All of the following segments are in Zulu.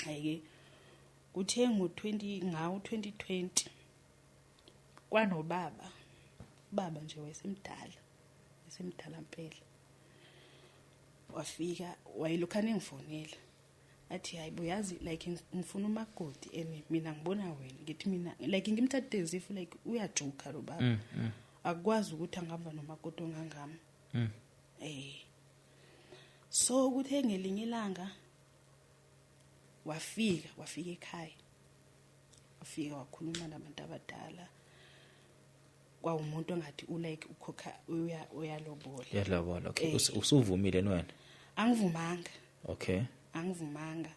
Ayike kuthe ngo20 ngawo 2020 kwanobaba, baba nje wayesemdala, esemdala impela. Wafika wayelokhane engifonela athi hayi boyazi, like ngifuna umakoti and mina ngibona wena. Ngithi mina like ngimthathe as if like uyajoka lo baba, akwazi ukuthi angaba nomakoti ongangami. So kuthe ngelinye ilanga wafika ekhaya, wafika wakhuluma nabantu abadala, kwawumuntu ongathi ulike ukhokha uyalobola. Uyalobola, okay. Usuvumile wena? Angivumanga. Okay. Angivumanga.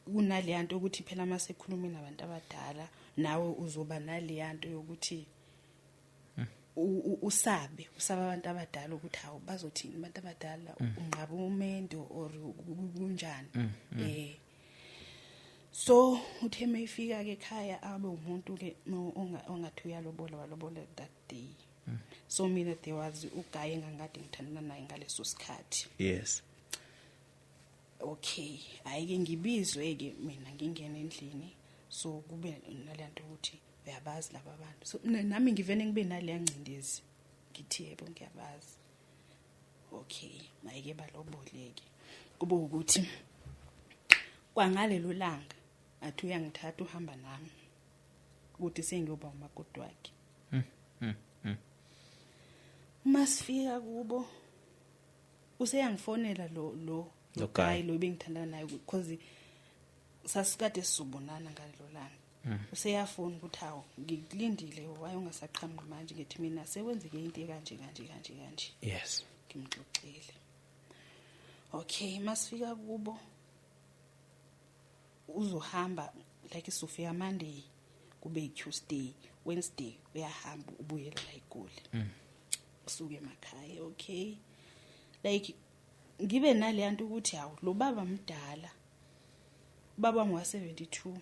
Kunaleya nto ukuthi phela mase ekhuluma nabantu abadala nawe uzoba naleya nto yokuthi usabe abantu abadala ukuthi hawu bazothini abantu abadala, unqaba umendo or kunjani. So uthe mayifika ke ekhaya abe umuntu ke ongathi uyalobola, walobola that day. So mina there was uguy engangade ngithandana naye ngaleso sikhathi. Yes. Okay, ayike ngibizwe ke mina ngingena endlini, so kube nalento ukuthi uyabazi laba bantu. So nami ngivene ngibe naleya ngcindezi, ngithi yebo ngiyabazi. Okay, ayike baloboleke. Kube ukuthi kwangalelo langa athi uyangithatha uhamba nami ukuthi sengiyoba umakoti wakhe. Masifika kubo useyangifonela lo guy lo bengithandana naye, because sasikade sizobonana ngalelo langa. Useyafona ukuthi hawo ngikulindile, waye ungasaqhamuki manje. Ngithi mina sekwenzeke into kanje kanje kanje kanje. Yes. Ngimxoxele. Okay, masifika kubo uzohamba like isofika Monday kube Tuesday, Wednesday uyahamba ubuyela la eGoli. Usuke emakhaya. Okay, like ngibe nale nto ukuthi hawo lo baba mdala, baba ngwa 72,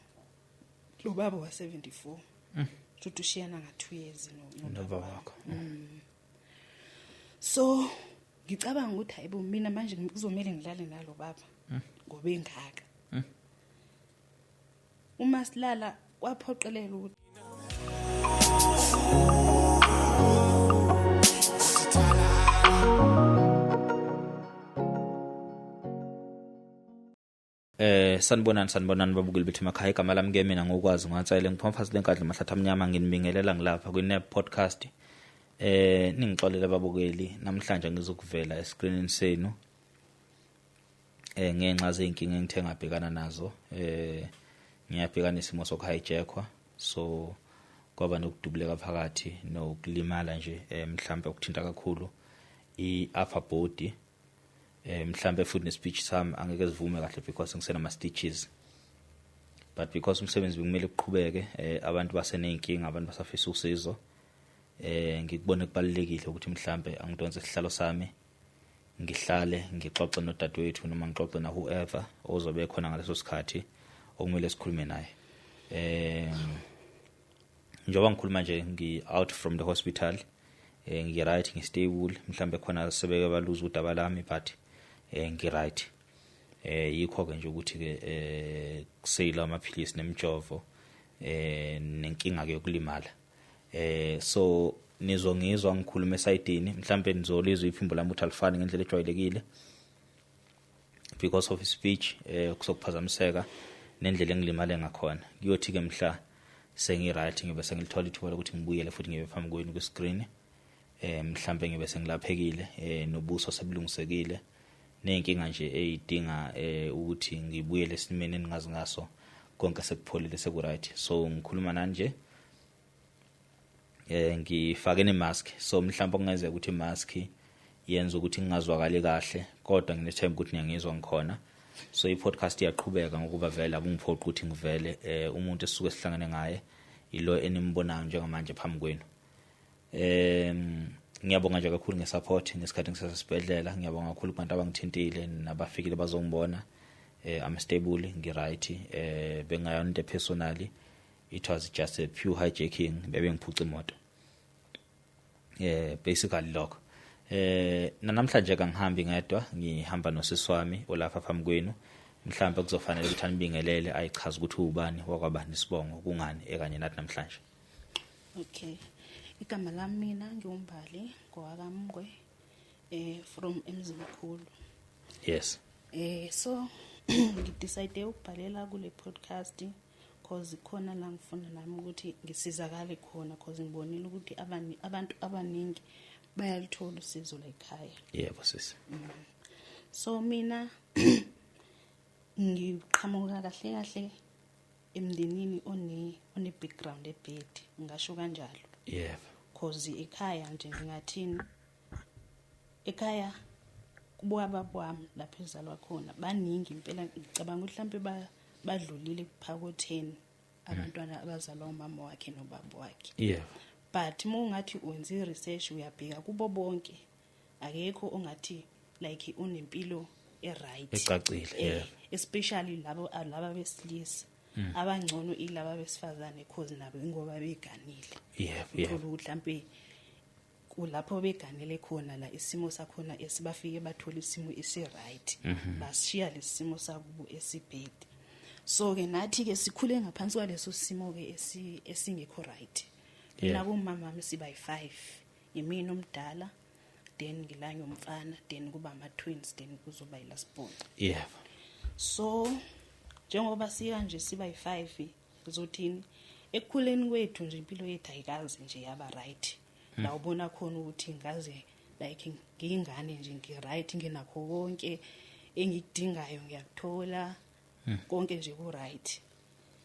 lo baba wa 74. Futhi ushiyana nga 2 years nobaba wakho. So ngicabanga ukuthi hayibo mina manje kuzomela ngilale nalo baba ngoba engaka. Uma silala kwaphoqelela ukuthi Sanibonani babukeli bethu emakhaya. Igama lami ke mina ngokwazi ngatsayele ngiphomfasi lenkadla mahlatha amnyama, nginibingelela ngilapha kwi-Neb Podcast. Ningixolele babukeli, namhlanje ngizokuvela escreenini senu ngenxa zeyinkinga engithe ngabhekana nazo. Ngiyabhekana isimo sokuhijackwa, so kwaba nokudubuleka phakathi nokulimala nje, mhlambe okuthinta kakhulu i-upper body. Mhlambe futhi nespeech sami angeke sivume kahle because ngisenama stitches, but because umsebenzi bekumele uqhubeke, abantu baseneyinkinga, abantu basafisa usizo, ngikubone kubalulekile ukuthi mhlambe angidonse isihlalo sami ngihlale ngixoxe nodadewethu noma ngixoxe na whoever ozobe khona ngaleso sikhathi okumele sikhulume naye. Njengoba ngikhuluma nje ngi out from the hospital, ngi right, ngi stable, mhlambe khona sebeke baluza udaba lami, but ngi right. Yikho ke nje ukuthi ke kuseyila amaphilisi nemijovo nenkinga ke yokulimala. So nizongizwa ngikhuluma esayidini, mhlambe nizolizwa iphimbo lami ukuthi alifani ngendlela ejwayelekile because of speech, kusokuphazamiseka nendlela engilimale ngakhona. Kuyothi ke mhla sengi right ngibe sengilithola ithuba lokuthi ngibuyele futhi ngibe phambi kwenu ku screen, mhlambe ngibe sengilaphekile, nobuso sebulungisekile, nenkinga nje eyidinga ukuthi ngibuyele esimeni engingazi ngaso konke sekupholile, seku right. So ngikhuluma nanje ngifake nemask, so mhlawumbe kungenzeka ukuthi imask yenza ukuthi ngingazwakali kahle, kodwa nginethemba ukuthi niyangizwa ngikhona. So i-podcast iyaqhubeka ngokuba vele akungiphoqi ukuthi ngivele, umuntu esisuke sihlangene ngaye ilo enimbonayo njengamanje phambi kwenu. Ngiyabonga nje kakhulu ngesupport ngesikhathi ngisesibhedlela, ngiyabonga kakhulu kubantu abangithintile nabafikile bazongibona. I'm stable, ngi-right, bengayona into personally, it was just a pure hijacking, bebe ngiphuca imoto. Basically lokho. Namhlanje kangihambi ngedwa, ngihamba nosisi wami olapha phambi kwenu. Mhlawumbe kuzofanele ukuthi anibingelele, ayichaze ukuthi ubani, wakwabani isibongo, kungani ekanye nathi namhlanje. Okay. Igama lami mina ngiwuMbali ngowakaMngwe from Emzimkhulu. Yes. So ngidecide ukubhalela kule podcast cause khona la ngifuna nami ukuthi ngisizakale khona, cause ngibonile ukuthi abantu abaningi bayalithola usizo la ekhaya. Yebo sisi. So mina ngiqhamuka kahle kahle emndenini one background ebad, ngisho kanjalo. Yebo. Cause ekhaya nje ngingathini, ekhaya kubuka baba wami lapho ezalwa khona baningi impela, ngicabanga ukuthi mhlambe badlulile kuphakotheni abantwana abazalwa umama wakhe nobaba wakhe. Yebo. But uma ungathi wenza i-research uyabheka kubo bonke, akekho ongathi like unempilo e-right ecacile. Yebo. Especially labo laba besilisa, abangcono ilaba besifazane cause nabo ingoba beganile. Yebo. Uthola ukuthi mhlambe kulapho beganele khona la isimo sakhona esibafike bathola isimo esi-right, bashiya lesimo sakubo esibad. So ke nathi ke sikhule ngaphansi kwaleso simo ke esingekho right. Mina kumama wami siba yi5, yimina omdala, then ngilanye umfana, then kuba ama twins, then kuzoba yilast born. Yebo. So njengoba sika nje siba yi5, kuzothini ekukhuleni kwethu nje impilo yethu ayikaze nje yaba right. La ubona khona ukuthi ngaze like ngiyingane nje ngi right, nginakho konke engikudingayo ngiyakuthola, konke nje ku right.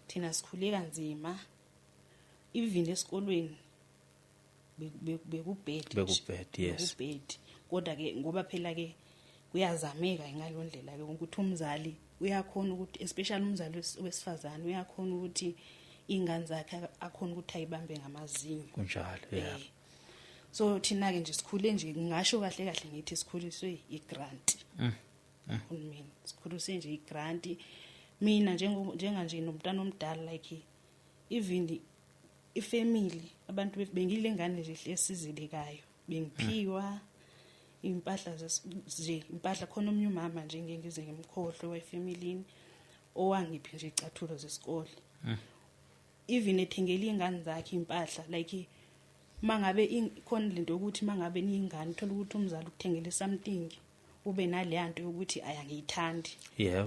Thina sikhule kanzima, even esikolweni bekubed, bekubed, yes, bekubed. Kodwa ke ngoba phela ke kuyazameka ngalondlela ke ukuthi umzali uyakhona ukuthi especially umzali wesifazane uyakhona ukuthi ingane zakhe akhona ukuthi ayibambe ngamazinyo. Kunjalo, yeah. So thina ke nje sikhule nje ngisho kahle kahle ngithi sikhuliswe igrant. Uhulumeni sikhuliswe nje igrant. Mina njenganje nomntana omdala like even ifamily abantu bengile ngane nje esizilekayo, bengiphiwa impahla nje impahla. Khona omnye umama nje ngeke ngize ngimkhohlwe wefamilini owangiphi nje icathulo zesikole. Even ethengele ingane zakhe impahla like mangabe khona lento ukuthi mangabe niyingane uthola ukuthi umzali ukuthengele something ube naleyanto yokuthi ayangiyithandi.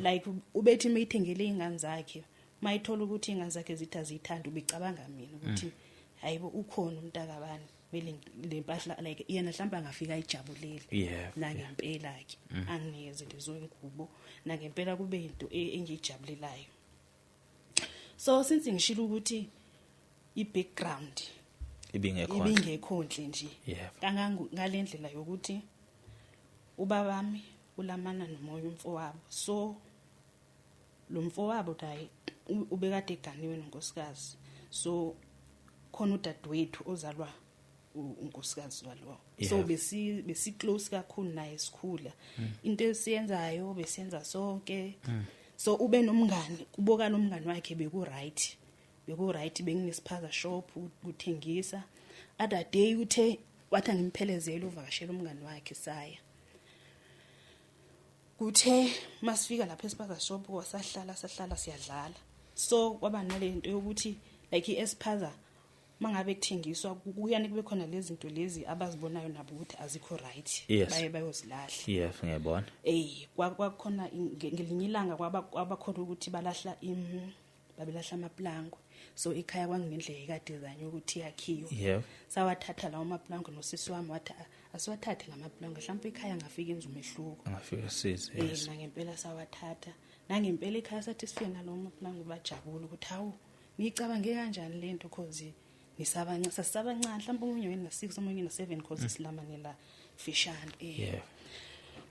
Like ubethi mayithengele ingane zakhe, mayithola ukuthi ingane zakhe zithi aziyithandi, ubecabanga mina ukuthi hayibo ukhona umntakabani mele lempahla like yena mhlawumbe angafika ayijabulele. Nangempela ke anginikeze lezo ingubo, nangempela kube into engiyijabulelayo. So since ngishilo ukuthi i-background ibingekho nhle nje ngalendlela yokuthi ubabami ulamana nomoya umfowabo, so lo mfowabo naye ubekade eganiwe nonkosikazi, so khona udadewethu ozalwa unkosikazi walo. So besi close kakhulu naye sikhula, into esiyenzayo besiyenza sonke. So ube nomngani, kuboka nomngani wakhe beku right, benginesiphaza shop kuthengisa. Other day uthe wathi ngimphelezele uvakashela umngani wakhe, saya. Kuthe masifika lapha esiphaza shop wasahlala sahlala siyadlala. So kwaba nalento yokuthi like iesiphaza mangabe kuthengiswa kuyani kube khona lezi zinto lezi abazibonayo nabo ukuthi azikho right, baye bayozilahla. Yes, ngiyabona. Kwakhona ngelinye ilanga kwaba khona ukuthi balahla babelahla amaplango. So ikhaya kwanginendlela ekade ukuthi yakhiwe. Sawathatha lawo amaplango nosisi wami wathi asiwathathe lamaplango mhlawumbe ikhaya ngafika enza umehluko. Ngafika size. Yes. Nangempela sawathatha. Nangempela ikhaya sathi sifike nalawo amaplango bajabula ukuthi hawu nicabange kanjani lento cause nisabancane, sasabancane mhlawumbe omunye wena 6 omunye na 7 cause silamanela fishane.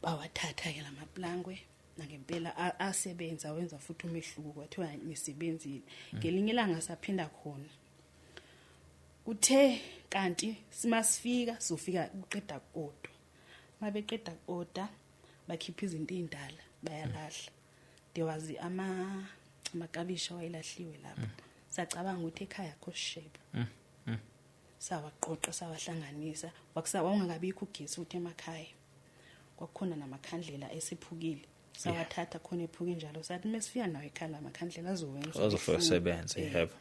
Bawathatha ke lamaplangwe nangempela asebenza wenza futhi umehluko, kwathiwa nisebenzile. Ngelinye ilanga saphinda khona, kuthe kanti simasifika sofika uqeda kodwa mabeqeda koda bakhipha izinto ezindala bayalahla. There was amakabishi wayelahliwe lapho. Sacabanga ukuthi ekhaya akho shebe. Sawaqoqa sawahlanganisa, wakusawangakabikho ugesi uthi emakhaya kwakukhona namakhandlela esiphukile. Sawathatha khona ephuka njalo, sathi mesifika nawo ekhaya amakhandlela azowenza. Azofika sebenze, yebo.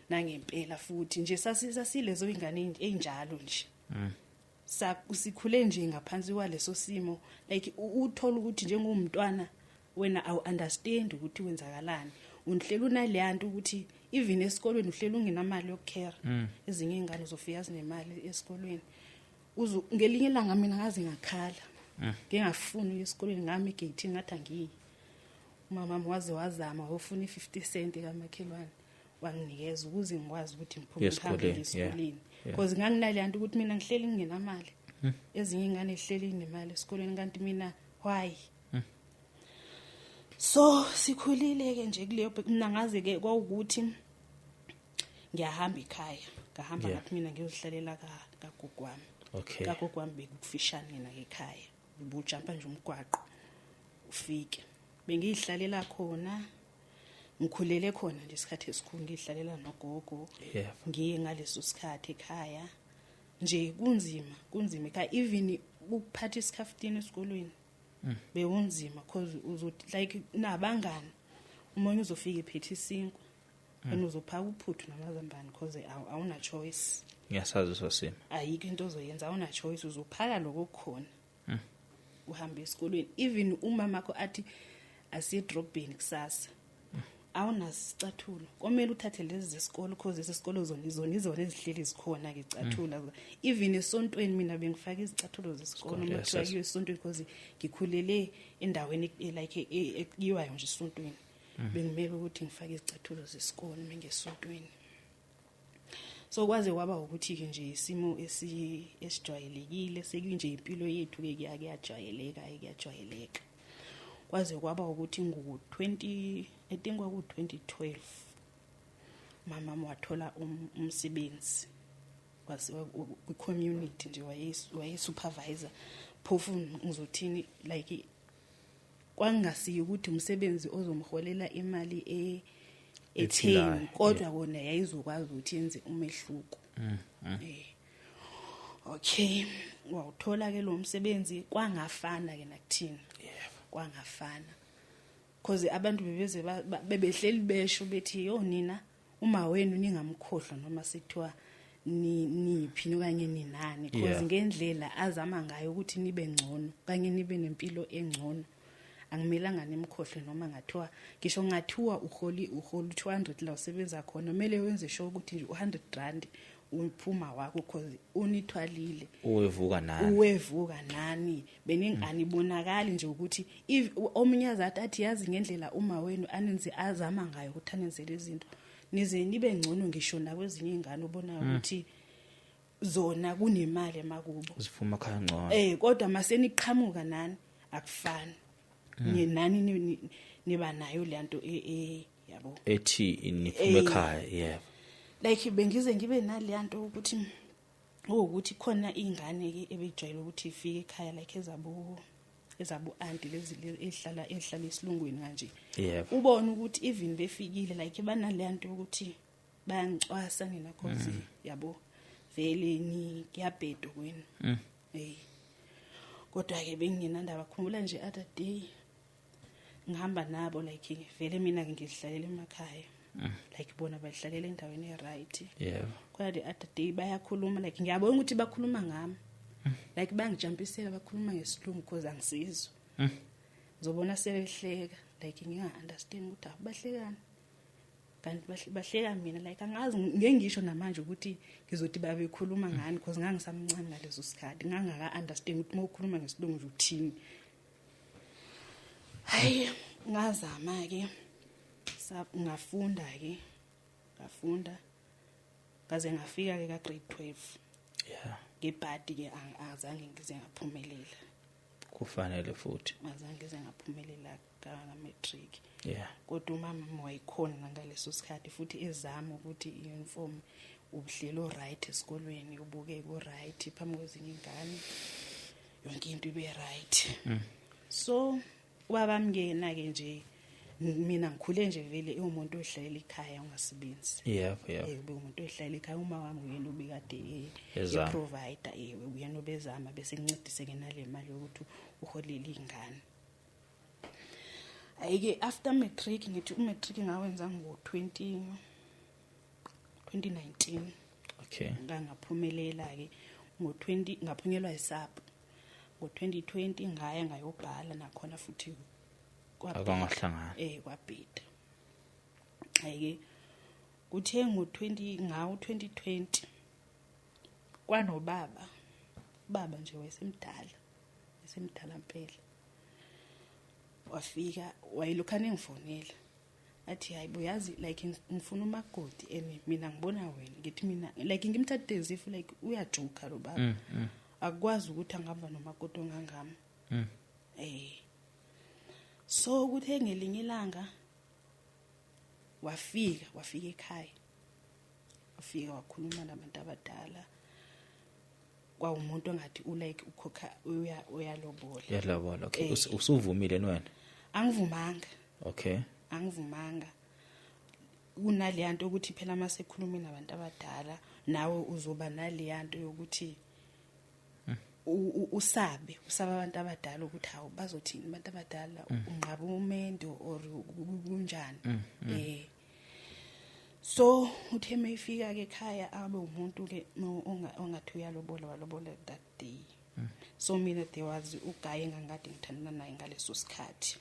Nangempela futhi nje sasilezo ingane enjalo nje. Sikhule nje ngaphansi kwaleso simo, like uthola ukuthi njengomntwana wena awu understand ukuthi wenzakalani. Unhlela unaleyanto ukuthi even esikolweni uhlela ungenamali yokukhera. Ezinye ingane uzofika zinemali esikolweni. Ngelinye ilanga mina ngaze ngakhala. Ngingafuni ukuya esikolweni, ngami egate ngathi angiyi. Umama waze wazama wofuna i50 cent kamakhelwane wanginikeza ukuze ngikwazi ukuthi ngiphume ngihambe esikoleni. Because nganginaleyanto ukuthi mina ngihleli ngingenamali. Ezinye ingane ihleli nemali esikolweni kanti mina why? So sikhulile ke nje kuleyo, mina ngaze ke kwawukuthi ngiyahamba ekhaya, ngahamba ngathi mina ngiyozihlalela kagogo wami. Okay. Kagogo wami bekufishane na ekhaya, ubujumpa nje umgwaqo ufike. Bengiyihlalela khona, ngikhulele khona nje isikhathi esikhulu ngihlalela nogogo. Ngiye ngaleso sikhathi ekhaya nje kunzima, kunzima ekhaya, even ukuphatha isikhaftini esikolweni. Bewunzima because uzothi like nabangani umonye uzofika ephethe isinkwa wena uzophaka uphuthu namazambane because awuna choice. Ngiyasazi so simo. Ayikho into ozoyenza, awuna choice, uzophaka lokho khona. Uhambe esikolweni, even umama wakho athi asiye edrobheni kusasa, awunasicathulo, komele uthathe lezi zesikolo because esesikolo zona izona ezihleli zikhona ke icathulo. Even esontweni mina bengifaka izicathulo zesikolo uma kuthiwa kuyiwe esontweni because ngikhulele endaweni like ekuyiwayo nje esontweni. Bengimele ukuthi ngifake izicathulo zesikolo mengesontweni. So kwaze kwaba ukuthi ke nje isimo esijwayelekile sekunje impilo yethu ke kuyajwayeleka, kuyajwayeleka. Kwaze kwaba ukuthi ngo-20 I think kwaku 2012 mama wathola umsebenzi kwi community nje, waye supervisor. Phofu ngizothini, like kwangasiyi ukuthi umsebenzi ozomholela imali etheni, kodwa kona yayizokwazi ukuthi yenze umehluko. Okay, wawuthola ke lo msebenzi, kwangafana ke nakuthina. Kwangafana because abantu bebeze bebehleli besho bethi yo nina uma wenu ningamkhohlwa noma sekuthiwa niphi okanye ninani, because ngendlela azama ngayo ukuthi nibe ngcono kanye nibe nempilo engcono angimelanga nimkhohlwe noma ngathiwa ngisho ngathiwa uholi 200 la usebenza khona, kumele wenze sure ukuthi nje 100 rand uphuma wakho because unithwalile, uwevuka nani, uwevuka nani beninganibonakali nje ukuthi omunye azathi athi yazi ngendlela uma wenu anenze azama ngayo ukuthi anenzele izinto nize nibe ngcono ngisho nakwezinye ingane ubona ukuthi zona kunemali emakubo zifuma khaya ngcono, kodwa maseniqhamuka nani akufani. Nani niba nayo le nto yabo ethi niphume ekhaya. Yebo, like bengize ngibe naleyanto ukuthi ukuthi khona ingane ke ebejwayele ukuthi ifike ekhaya like ezabo auntie lezi ehlala esilungwini kanje. Ubone ukuthi even befikile like banaleyanto ukuthi bayangicwasa nina cause yabo vele ni kuyabhedo kwenu. Kodwa ke bengingenandaba, khumbula nje other day ngihamba nabo like vele mina ngidlalela emakhaya. Like bona badlalela endaweni e-right. Yebo. Kodwa the other day bayakhuluma like ngiyabona ukuthi bakhuluma ngami. Like bangijumpisela bakhuluma ngesilungu because angisizwa. Ngizobona sebehleka like nginga understand ukuthi abahlekani. Kanti bahleka mina like angazi ngeke ngisho namanje ukuthi ngizothi babekhuluma ngani because ngangisamncane ngaleso sikhathi, ngangaka understand ukuthi mawukhuluma ngesilungu nje uthini. Hayi ngazama ke ngafunda ke, ngafunda ngaze ngafika ke ka grade 12. Yeah. Ngebhadi ke azange ngize ngaphumelela. Kufanele futhi. Azange ngize ngaphumelela ka matric. Yeah. Kodwa umama wayikhona ngaleso sikhathi futhi ezama ukuthi uniform ubuhlelo right esikolweni ubuke ku right phambi kwezinye ingane yonke into ibe right. So ubaba mngena ke nje mina ngikhule nje vele umuntu ohlalela ekhaya ungasebenzi. Yebo, yebo. Ube umuntu ohlalela ekhaya, uma wami uyena obekade e-provider, uyena obezama bese ngincedise ke nale mali yokuthi uholele ingane. Ayike after matric, ngithi umatric ngawenza ngo 2019. Okay. Ngangaphumelela ke ngo-20, ngaphunyelwa yiSAP ngo-2020, ngaya ngayobhala nakhona futhi kwabhida. Akwangahlangana. Kwabhida. Ayike kuthe ngo-20, ngawo 2020, kwanobaba, baba nje wayesemdala, esemdala impela, wafika wayelokhane engifonela athi, hayi bo, yazi like ngifuna umakoti and mina ngibona wena. Ngithi mina like ngimthathe as if like uyajoka lo baba, akukwazi ukuthi angaba nomakoti ongangami. So kuthe ngelinye ilanga wafika ekhaya, wafika wakhuluma nabantu abadala, kwawumuntu ongathi ulike ukhokha, uyalobola. Uyalobola, okay. Eh. Usuvumile wena? Angivumanga. Okay. Angivumanga. Kunaleya nto ukuthi phela mase ekhuluma nabantu abadala nawe uzoba naleya nto yokuthi usabe usaba abantu abadala ukuthi hawu, bazothini abantu abadala, unqaba umendo or kunjani. So uthe mayifika ke ekhaya abe umuntu ke ongathi uyalobola, walobola that day. So mina there was uguy engangikade ngithandana naye ngaleso sikhathi.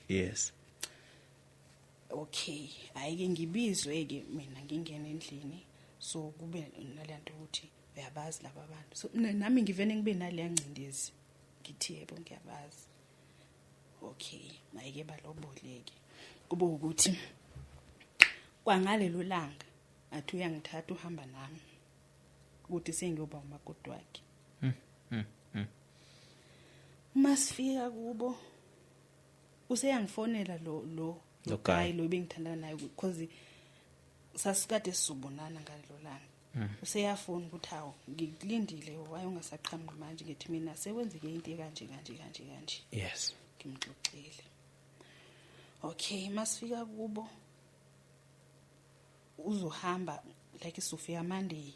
Okay, ayike ngibizwe ke mina ngingena endlini, so kube nalento ukuthi uyabazi laba bantu, so nami ngivene ngibe naleya ngcindezi, ngithi yebo ngiyabazi. Okay, ayike baloboleke, kube ukuthi kwangalelo langa athi uyangithatha uhamba nami ukuthi sengiyoba umakoti wakhe. Masifika kubo useyangifonela lo Lo guy. guy lo bengithandana naye, because sasikade sizobonana ngalelo langa. Useyafona ukuthi hawu, ngikulindile, waye ungasaqhamuki manje? Ngithi mina sekwenzeke into ekanje kanje kanje kanje. Ngimxoxele. Okay, masifika kubo uzohamba like isofika Monday,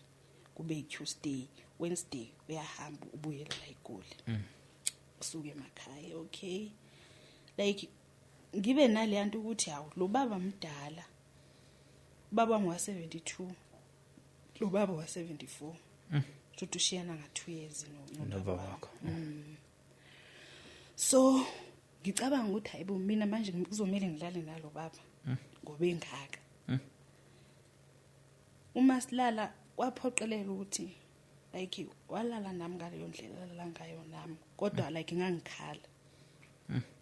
kube Tuesday, Wednesday uyahamba ubuyela la eGoli, usuke emakhaya. Okay, like ngibe nale nto ukuthi hawu, lo baba mdala, baba ngwa 72, lo baba wa 74, futhi ushiyana nga 2 years no nobaba wakho. So ngicabanga ukuthi hayibo, mina manje kuzomela ngilale nalo baba ngoba engaka. Uma silala kwaphoqelela ukuthi like walala nami ngaleyo ndlela alala ngayo nami, kodwa like ngangikhala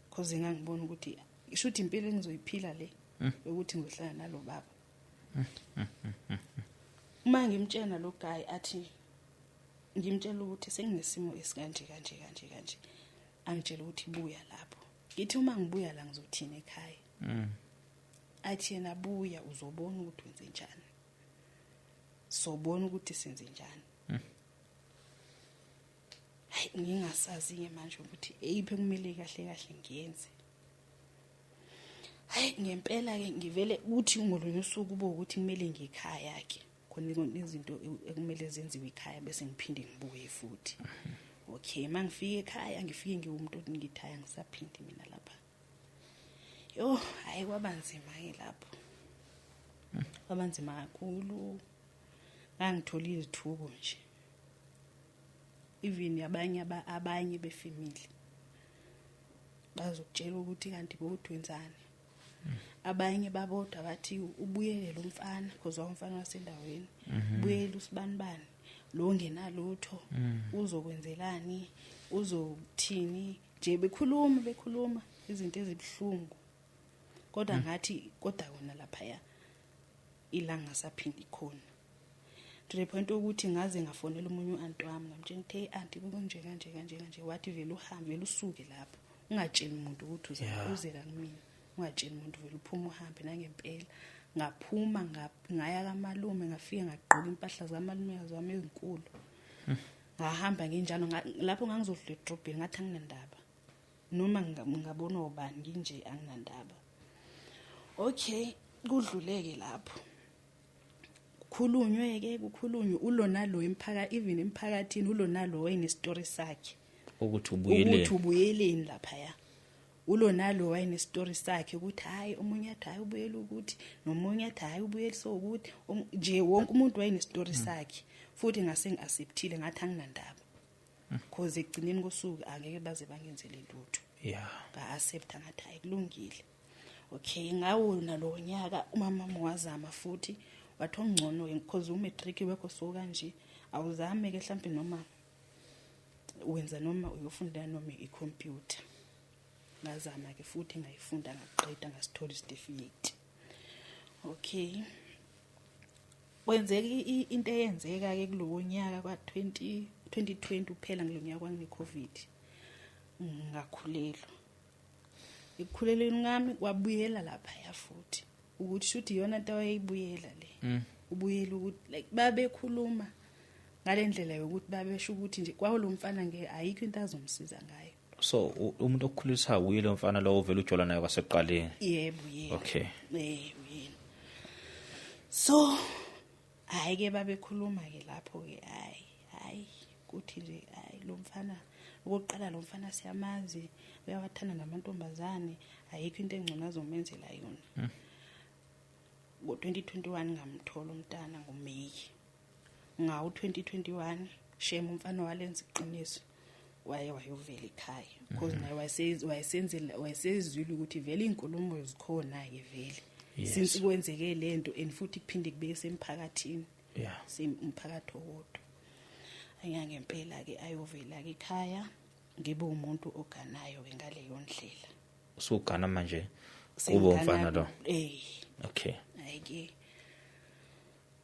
because ngangibona ukuthi ishuthi impilo engizoyiphila le ukuthi ngizohlala nalo baba. Uma ngimtshela lo guy, athi ngimtshela ukuthi senginesimo esikanje kanje kanje kanje, angitshela ukuthi buya lapho. Ngithi uma ngibuya la ngizothini ekhaya? Athi yena buya, uzobona ukuthi wenze njani, sobona ukuthi senze njani. Hayi, ngingasazi ke manje ukuthi eyiphi kumele kahle kahle ngiyenze. Hayi, ngempela ke ngivele uthi ngolunye usuku kube ukuthi kumele ngikhaya ke khona izinto ekumele zenziwe ekhaya, bese ngiphinde ngibuye futhi. Okay, mangifika ekhaya ngifike ngiwumuntu ngithi hayi, angisaphindi mina lapha. Yo, hayi, kwabanzima ke lapho, kwabanzima kakhulu. Ngangithola izithuko nje, even abanye abanye befamily bazokutshela ukuthi kanti bowudwenzani. Abanye babodwa bathi ubuyele lo mfana, because wawumfana wasendaweni, ubuyele usibanibani lo ngenalutho, uzokwenzelani, uzothini nje, bekhuluma bekhuluma izinto ezibhlungu. Kodwa ngathi kodwa kona lapha ilanga saphindi khona, to the point ukuthi ngaze ngafonela omunye u-anti wami, ngamtshela ukuthi hey aunty, kunje kanje kanje kanje. Wathi vele uhambe, vele usuke lapho, ungatsheli umuntu ukuthi uza uzela kumina, ungatsheli umuntu, vele uphume uhambe. Nangempela ngaphuma ngaya kamalume, ngafika ngagqoka impahla zikamalume wami ezinkulu, ngahamba nginjalo. Lapho ngangizodlula edrobheni, ngathi anginandaba noma ngingabona ubani, nginje anginandaba. Okay, kudluleke lapho, kukhulunywe ke, kukhulunywe ulona lo emphakathi, even emphakathini ulona lo wayenestory sakhe ukuthi ubuyele ukuthi ubuyeleni laphaya. Ulo nalo wayenestory sakhe ukuthi hayi omunye athi hayi ubuyela ukuthi, nomunye athi hayi ubuyela so ukuthi, nje wonke umuntu wayenestory sakhe. Futhi ngase ngiacceptile, ngathi anginandaba, because ekugcineni kosuku angeke baze bangenzele lutho. Nga-accepta, ngathi hayi kulungile. Okay, ngawo nalo nyaka umama wazama futhi wathi ongcono because umatric wekho so kanje, awuzame ke mhlambe noma wenza noma uyofunda noma i-computer. Ngazama ke futhi ngayifunda, ngaqeda, ngasithola isitifiketi. Okay, kwenzeka into eyenzeka ke kulowo nyaka kwa 2020 uphela ngilonyaka kwangine COVID, ngakhulelwa. Ekukhulelweni kwami kwabuyela lapha ya futhi ukuthi shuthi iyona nto ayibuyela le, ubuyela ukuthi like babekhuluma ngalendlela yokuthi babesho ukuthi nje kwawo lo mfana nge ayikho into azomsiza ngayo. So umuntu okukhulisa uye lo mfana lo ovela ujola naye kwasekuqaleni? Yebo, yebo. Okay. Uyena. So hayi ke babekhuluma ke lapho ke, hayi hayi kuthi nje hayi lo mfana okokuqala, lo mfana siyamazi, uyawathanda namantombazane, ayikho into engcono azomenzela yona. Ngo-2021 ngamthola umntana ngoMeyi. Ngawo 2021 shame umfana walenza iqiniso, waye wayovela ekhaya because naye wayesenzela, wayesezwile ukuthi vele inkulumo zikhona ke vele since kwenzeke lento, and futhi kuphinde kube semphakathini, umphakathi owodwa. Ngempela ke ayovela ke ekhaya, ngibe umuntu oganayo ke ngaleyo ndlela. Usugana manje kubo umfana lo? Okay. Ayike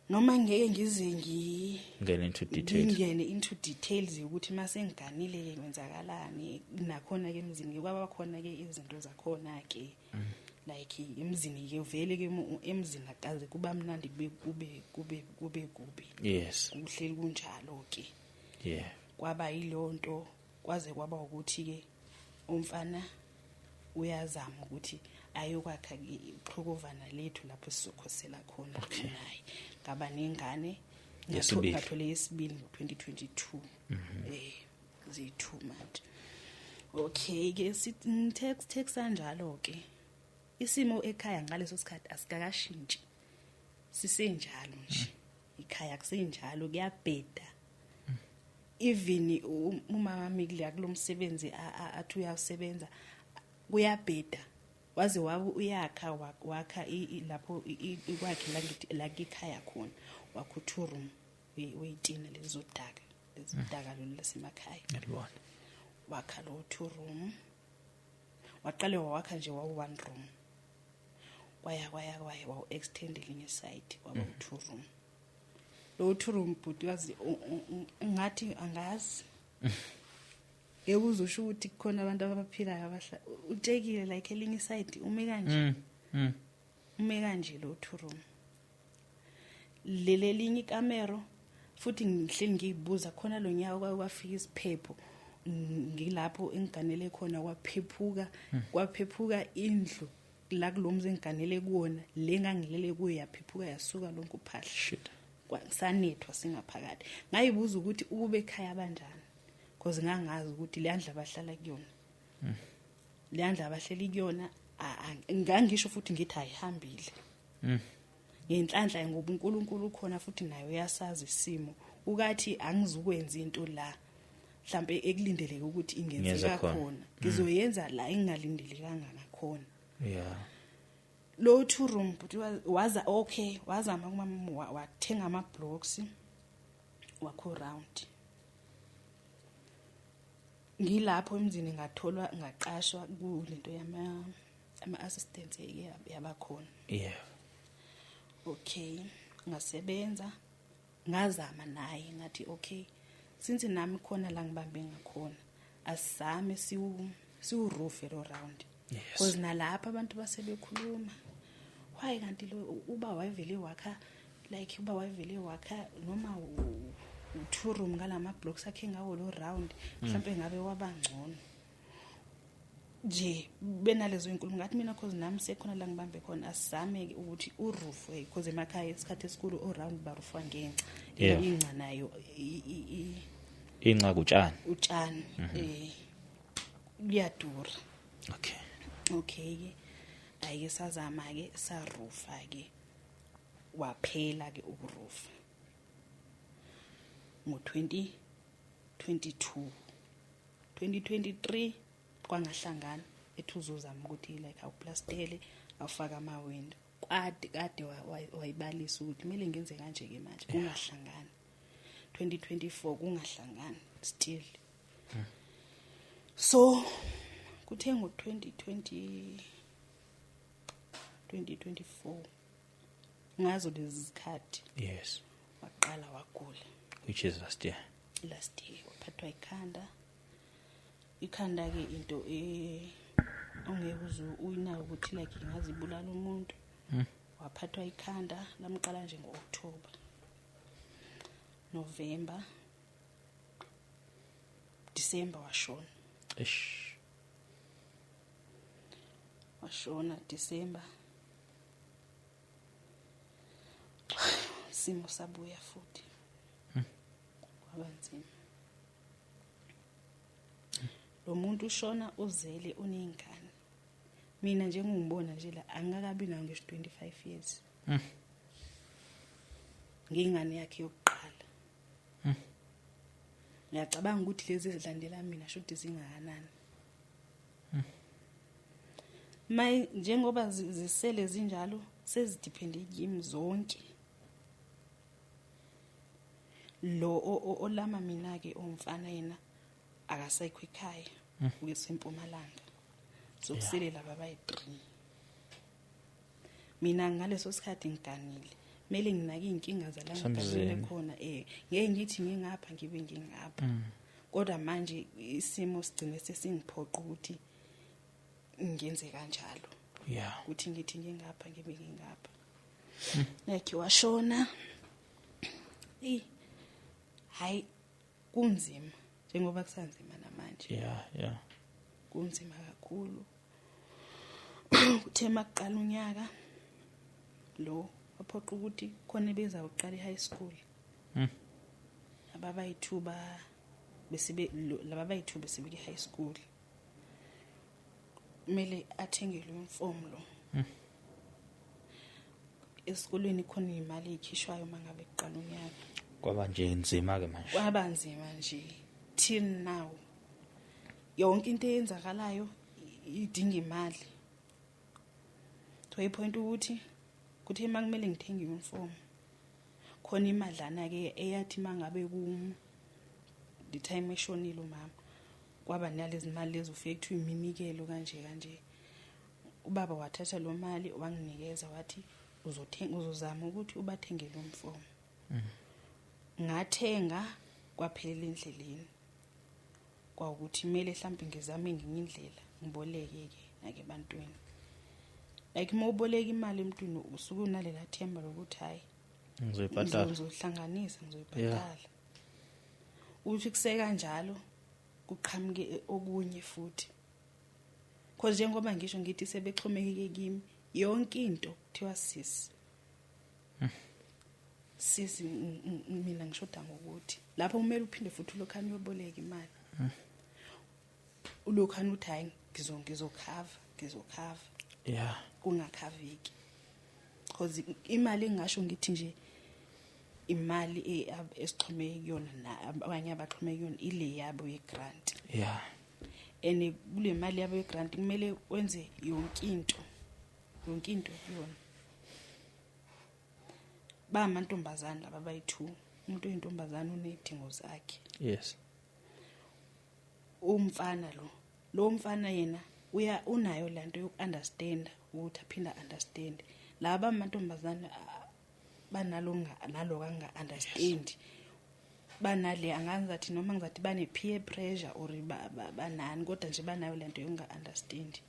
noma ngeke ngize ngene into details, ngene into details ukuthi mase ngiganile ke kwenzakalani nakhona ke emzini, kwaba khona ke izinto zakhona ke like emzini ke vele ke emzini akaze kuba mnandi, kube kube kube kube kubi. Kuhleli kunjalo ke. Kwaba yilonto kwaze kwaba ukuthi ke umfana uyazama ukuthi ayokwakha iqhokovana lethu lapho sizokhosela khona naye. Ngaba nengane ngathole yesibili ngo-2022. Ziyi-2 manje. Okay ke sithi text kanjalo ke. Isimo ekhaya ngaleso sikhathi asikakashintshi, sisenjalo nje. Ikhaya kusenjalo, kuyabheda. Even umama wami kulomsebenzi athi uyasebenza kuyabheda, waze wabe uyakha wakha lapho ikwakhe la ekhaya khona, wakho 2 room weyitina lezodaka lezodaka lolu lasemakhaya. Ngiyabona. Wakha lo 2 room, waqale wawakha nje wawu 1 room, kwaya kwaya kwaya wawu extend elinye side kwaba 2 room. Lo 2 room bhuti wazi ngathi angazi ngeke uzosho ukuthi kukhona abantu abaphilayo abahla utshekile like elinye side ume kanje, ume kanje lo 2 room. Lele linye ikamero futhi ngihleli ngiyibuza khona lo nyaka kwafika isiphepho ngilapho engiganele khona, kwaphephuka kwaphephuka indlu la kulomzi engiganele kuwona, le ngangilele kuyo yaphephuka yasuka lonke uphahla. Shit. Sanethwa singaphakathi. Ngayibuza ukuthi ukube ekhaya kanjani, because ngangazi ukuthi le ndlu abahlala kuyona, le ndlu abahleli kuyona, ngangisho futhi ngithi ayihambile ngenhlanhla ngoba uNkulunkulu ukhona futhi naye uyasazi isimo, ukathi angizukwenza into la mhlambe ekulindeleke ukuthi ingenzeka khona, ngizoyenza la engingalindelekanga ngakhona. Lo 2 room but waza okay wazama kumama wathenga ama blocks wakho round. Ngilapho emzini ngatholwa ngaqashwa kulento yama ama assistants yabakhona. Okay, ngasebenza ngazama naye ngathi okay since nami khona la ngibambe ngakhona asizame siwurufe lo round. Because nalapha abantu basebekhuluma why kanti lo uba wayevele wakha like uba wayevele wakha noma u2 room ngalama blocks akhe ngawo lo round mhlawumbe ngabe wabangcono nje benalezo inkulumo. Ngathi mina cause nami sekhona la ngibambe khona asizame ukuthi urufe because emakhaya isikhathi esikhulu o round barufwa ngenxa ingca nayo inxa kutshani utshani liyadura. Okay. Okay ke, ayike sazama ke, sarufa ke, waphela ke ukurufa ngo 2022. 2023 kwangahlangana, ethi uzozama ukuthi like awuplastele, awufaka ama-window. Kade kade wayibalisa ukuthi kumele ngenze kanje ke manje, kungahlangani. 2024 kungahlangani still. So kuthe ngo 2020 2024 ngazo lezi zikhathi, waqala wagula. Which is last year. Last year waphathwa ikhanda. Ikhanda ke into ongeke uze uyinake ukuthi like ingazibulala umuntu. Waphathwa ikhanda, lamqala nje ngo-October, November, December washona. Eish. Washona December. Simo sabuya futhi, kwaba nzima. Lo muntu ushona uzele, uney'ngane. Mina njengongibona nje la, angikabi nayo ngisho 25 years. Ngingane yakhe yokuqala. Ngiyacabanga ukuthi lezi ezilandela mina shuthi zingakanani. May njengoba zisele zinjalo, sezidepende kimi zonke. Lo olama mina ke omfana yena akasekho ekhaya, uyesempumalanga. So kusele laba bayi3. Mina ngaleso sikhathi ngiganile, kumele nginake inkinga zala ngiganile khona, ngeke ngithi ngingapha ngibe ngingapha. Kodwa manje isimo sigcine sesingiphoqa ukuthi ngenze kanjalo. Ukuthi ngithi ngingapha ngibe ngingapha. Nakhe washona. Hayi, kunzima njengoba kusanzima namanje. Kunzima kakhulu. Kuthe makuqala unyaka lo, waphoqa ukuthi khona beza uqala high school. Ababayithuba besibe laba bayithuba besibe high school. Kumele athengelwe uniform lo. Esikolweni khona imali ekhishwayo mangabe kuqala unyaka. Kwaba nje nzima ke manje. Kwaba nzima nje till now. Yonke into eyenzakalayo idinga imali. To a point ukuthi kuthe makumele ngithenge uniform, khona imadlana ke eyathi mangabe ku the time eshonile umama, kwaba nalezi mali lezi ufike kuthiwa iminikelo kanje kanje. Ubaba wathatha lo mali wanginikeza, wathi uzothenga, uzozama ukuthi ubathengele uniform. Ngathenga, kwaphelela endleleni. Kwawukuthi kumele mhlawumbe ngizame ngenye indlela, ngiboleke ke nake ebantwini. Like uma uboleka imali emntwini usuke unalela themba lokuthi hayi, ngizoyibhadala, ngizohlanganisa, ngizoyibhadala. Uthi kusekanjalo kuqhamuke okunye futhi. Because njengoba ngisho ngithi sebexhomekeke kimi yonke into, kuthiwa sisi sisi mina ngishoda ngokuthi lapho kumele uphinde futhi ulokhani uyoboleka imali. Ulokhani uthi hayi, ngizokhava. Kungakhaviki. Because imali engasho ngithi nje imali esixhomeke kuyona na abanye abaxhomeke kuyona ile yabo ye-grant. And kule mali yabo ye-grant kumele wenze yonke into. Yonke into kuyona. Ba amantombazane laba bayi2. Umuntu oyintombazane unezidingo zakhe. Umfana lo mfana yena uya unayo lento yokunderstand ukuthi aphinda understand. Laba amantombazane banalo nalo kanga understand. Banale angazathi noma ngizathi bane peer pressure or banani, kodwa nje banayo lento yokunga understand.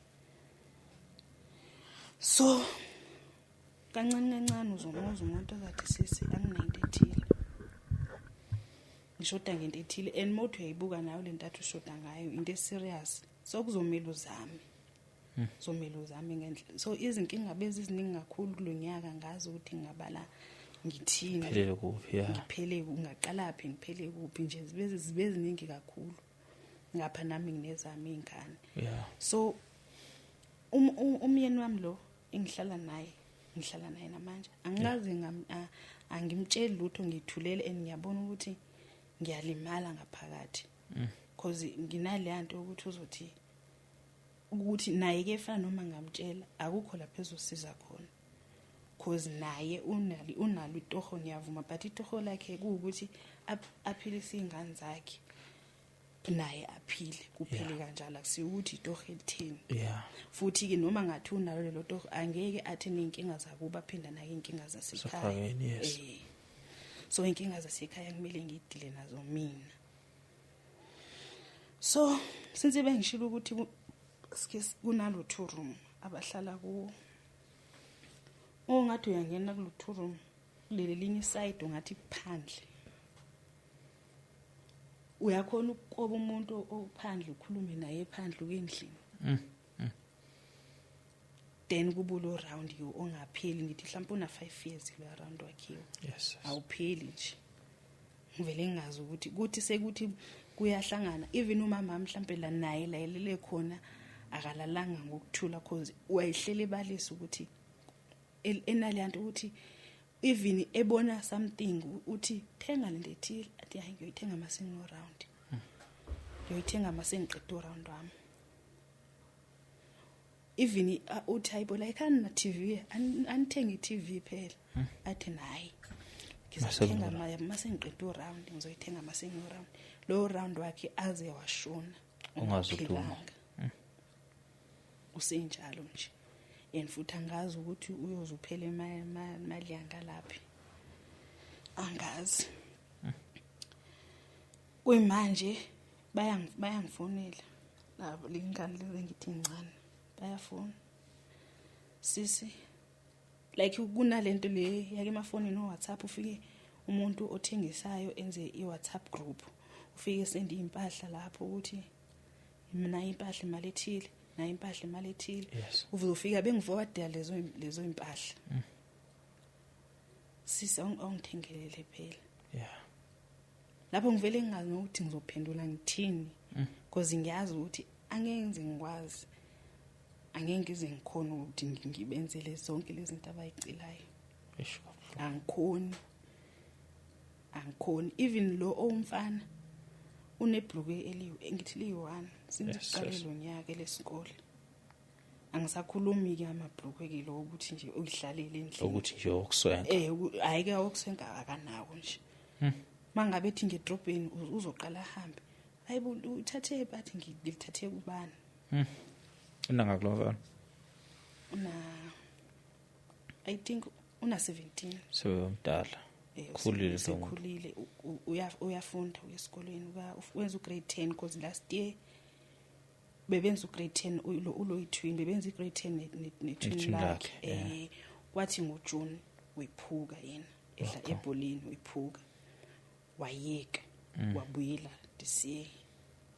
So kancane kancane uzomuzwa umuntu ozathi sisi anginento ethile, ngishoda ngento ethile, and mawuthi uyayibuka nayo le nto athi ushoda ngayo into eserious, so kuzomela uzame. Kuzomela uzame ngendlela. So izinkinga beziziningi kakhulu kulonyaka, ngazi ukuthi ngingabala ngithini. Ngiphelele kuphi, yeah. Ngiphele ngaqala phi, ngiphele kuphi nje, zibe ziningi kakhulu. Ngapha nami nginezami izingane. So Umyeni wami lo engihlala naye, ngihlala naye namanje, angaze angimtsheli lutho, ngithulele and ngiyabona ukuthi ngiyalimala ngaphakathi. Because nginale nto ukuthi uzothi ukuthi naye ke efana noma ngamtshela akukho lapho ezosiza khona. Cause naye unalo itoho, ngiyavuma, but itoho lakhe kuwukuthi aphilise izingane zakhe naye aphile kuphele kanjalo, akusiyo ukuthi itoho elitheni. Futhi ke noma ngathi unalo lelo toho angeke athi nenkinga zakuba phinda naye inkinga zasekhaya. Yes. So inkinga zasekhaya kumele ngidile nazo mina. So since bengishilo ukuthi kunalo 2 room abahlala kuwo, ongathi uyangena kulo 2 room kuleli linye side ungathi phandle uyakhona ukukoba umuntu ophandle ukhulume naye phandle ukendlini. Then kubulo round yo ongapheli, ngithi mhlawumbe una 5 years lo round wakhiwe. Yes. Awupheli nje. Ngivele ngingazi ukuthi kuthi sekuthi kuyahlangana, even umama mhlawumbe la naye la elele khona akalalanga ngokuthula, cause wayehlele ebalisa ukuthi enale nto ukuthi even ebona something uthi thenga lento ethile, athi hayi ngiyoyithenga masengo round. Ngiyoyithenga masengiqeda round wami. Even uthi hayibo la ekhaya na TV, anithengi TV phela. Athi nayi ngizothenga masengiqeda round, ngizoyithenga masengo round. Lo round wakhe aze washona ungazuduma. Usenjalo nje. And futhi angazi ukuthi uyozuphela imali yangalaphi, angazi. Kuyimanje bayangifonela labo lengane lezi ngithi incane, bayafona sisi, like kunalento le yake emafonini no WhatsApp, ufike umuntu othengisayo enze iWhatsApp group, ufike send impahla lapho ukuthi mina impahla imali ethile na impahla imali ethile. Uzofika bengiforwardela lezo impahla. Sisi ongithengelele phela. Lapho ngivele ngingazi ukuthi ngizophendula ngithini, because ngiyazi ukuthi angeke ngize ngikwazi, angeke ngize ngikhona ukuthi ngibenzele zonke lezi zinto abayicelayo. Angikhoni. Even lo owumfana unebhluke eliyi engithi liyi-1 since kuqale lo nyaka lesikole. Angisakhulumi ke amabhluke ke lo ukuthi nje uyihlalele endlini, ukuthi nje okuswenka. Hayi ke okuswenka akanawo nje. Mangabe ethi ngedrobheni uzoqala ahambe, hayibo uthathe bathi ngilithathe kubani. Unanga kulomfana? Una I think una 17. So umdala. Khulile sokhulile, uyafunda esikolweni, wenza ugrade 10 because last year bebenza ugrade 10 ulo i-twin, bebenza igrade 10 ne-twin lakhe. Kwathi ngoJune wephuka yena edla ebholeni, wephuka wayeka, wabuyela this year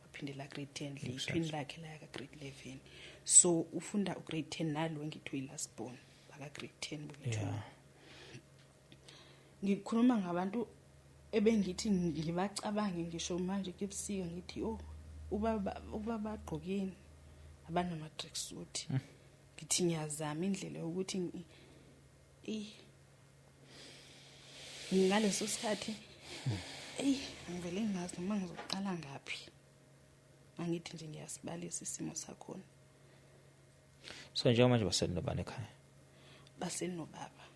waphindela grade 10 le twin lakhe la ka grade 11. So ufunda ugrade 10 nalo ngithi uyi-last born baka grade 10 boyi-two. Ngikhuluma ngabantu ebengithi ngibacabange ngisho manje kebusika ngithi oh ubaba bagqokeni abanama tracksuit. Ngithi ngiyazama indlela yokuthi ngaleso sikhathi ngivele ngingazi noma ngizoqala ngaphi. Angithi nje ngiyasibalisa isimo sakhona. So njengamanje basenobani ekhaya? Basenobaba.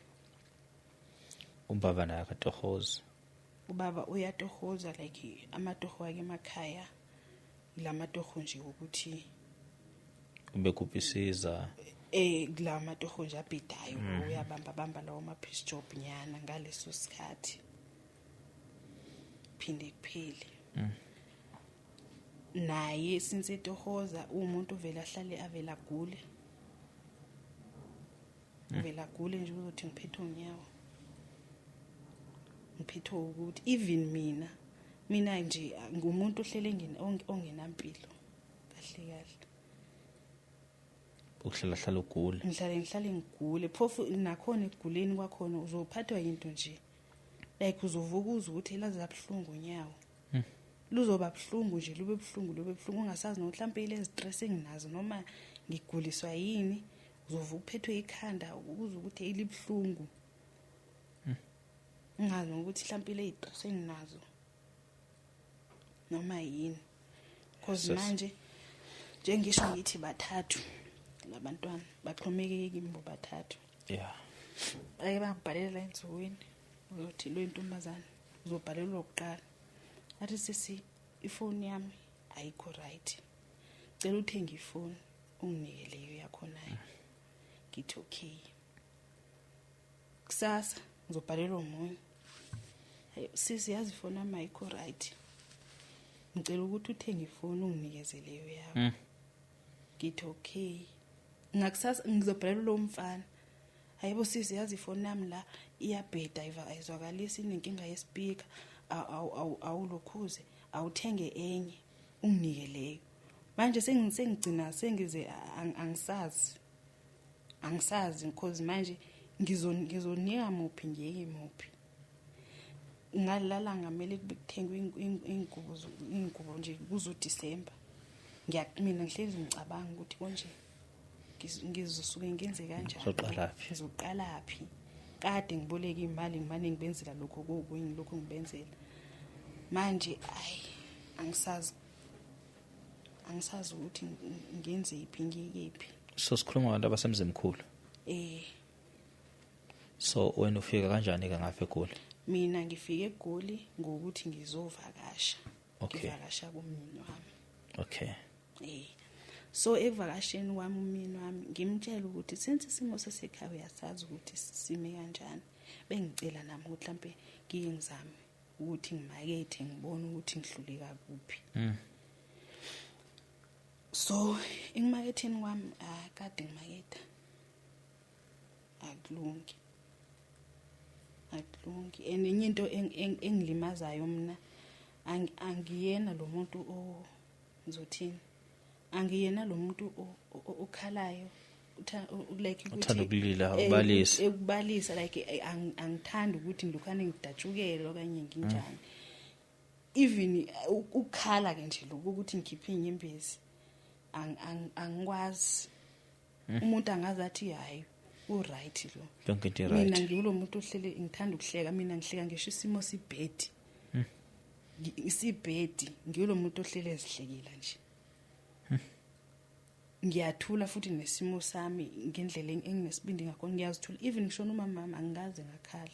Ubaba naye akatohoza? Ubaba uyatohoza, like amatoho akhe emakhaya lamatoho nje ukuthi ubekupisiza kulamatoho nje abhidayo, uyabamba bamba lawo ma piece job nyana ngaleso sikhathi phinde kuphele. Naye since etohoza umuntu vele ahlale avela gule. Uvela gule nje uzothi ngiphethe unyawo, ngiphethe ukuthi even mina nje ngumuntu ohlele ongenampilo kahle kahle. Ukuhlala hlala ugule. Ngihlale ngigule, phofu nakhona ekuguleni kwakhona uzophathwa into nje like uzovuka uze ukuthi laze labhlungu unyawo. Luzoba buhlungu nje, lube buhlungu ungasazi nokuthi mhlawumbe ile stress enginazo noma Ngiguliswa yini? Uzovuka uphethwe ikhanda ukuze ukuthi elibuhlungu. Ngingazi ukuthi mhlawumbe le stress enginazo noma yini. Cause manje njengisho ngithi bathathu labantwana baxhomekeke kimi bobathathu. Yeah. Ake bangibhalela ensukwini uzothi lo intombazana uzobhalelwa ukuqala. Athi sisi ifoni yami ayikho right. Cela uthenge ifoni unginike leyo yakho nayo. Ngithi okay. Kusasa ngizobhalelwa omunye. Hayi sisi yazi ifoni yami ayikho right. Ngicela ukuthi uthenge ifoni unginikeze leyo yakho. Ngithi okay. Ngakusasa ngizobhalelwa lo mfana. Hayibo sisi yazi ifoni yami la iyabheda ayizwakalisi inenkinga yespeaker awulokhuze awuthenge enye unginike leyo. Manje sengigcina sengize angisazi because manje ngizonika muphi ngiyeke muphi. Ngalala ngamele kuthengwe ingubo nje kuzo December. Mina ngihlezi ngicabanga ukuthi konje ngizosuke ngenze kanjani, ngizoqala phi? Kade ngiboleka imali ngimane ngibenzela lokho kokunye lokho ngibenzela. Manje ayi angisazi ukuthi ngenze iphi ngiyephi. So sikhuluma ngabantu abasemzimkhulu. So wena ufika kanjani ke ngapha eGoli? Mina ngifike eGoli ngokuthi ngizovakasha. Ngivakasha kumyeni wami. Okay. So ekuvakasheni kwami umyeni wami ngimtshela ukuthi since isimo sasekhaya uyasazi ukuthi sime kanjani. Bengicela nami ukuthi mhlambe ngike ngizame ukuthi ngimakethe ngibone ukuthi ngihluleka kuphi. So ekumaketheni kwami akade ngimaketha. Akulungi. And enye into engilimazayo mina angiyena lo muntu ngizothini? Angiyena lo muntu okhalayo like ukuthi ukulila ubalisa ekubalisa like angithandi ukuthi ngilokhane ngidatshukelwe okanye nginjani. Even ukukhala ke nje lokhu ukuthi ngikhiphe inyembezi angikwazi. Umuntu angazi athi hayi u right lo. Yonke into right. Mina ngikulo muntu ohlele ngithanda ukuhleka, mina ngihleka ngisho isimo sibhedi. Isibhedi ngikulo muntu ohlele ezihlekela nje. Ngiyathula futhi nesimo sami ngendlela enginesibindi ngakhona ngiyazithula. Even ngisho noma mama angikaze ngakhala.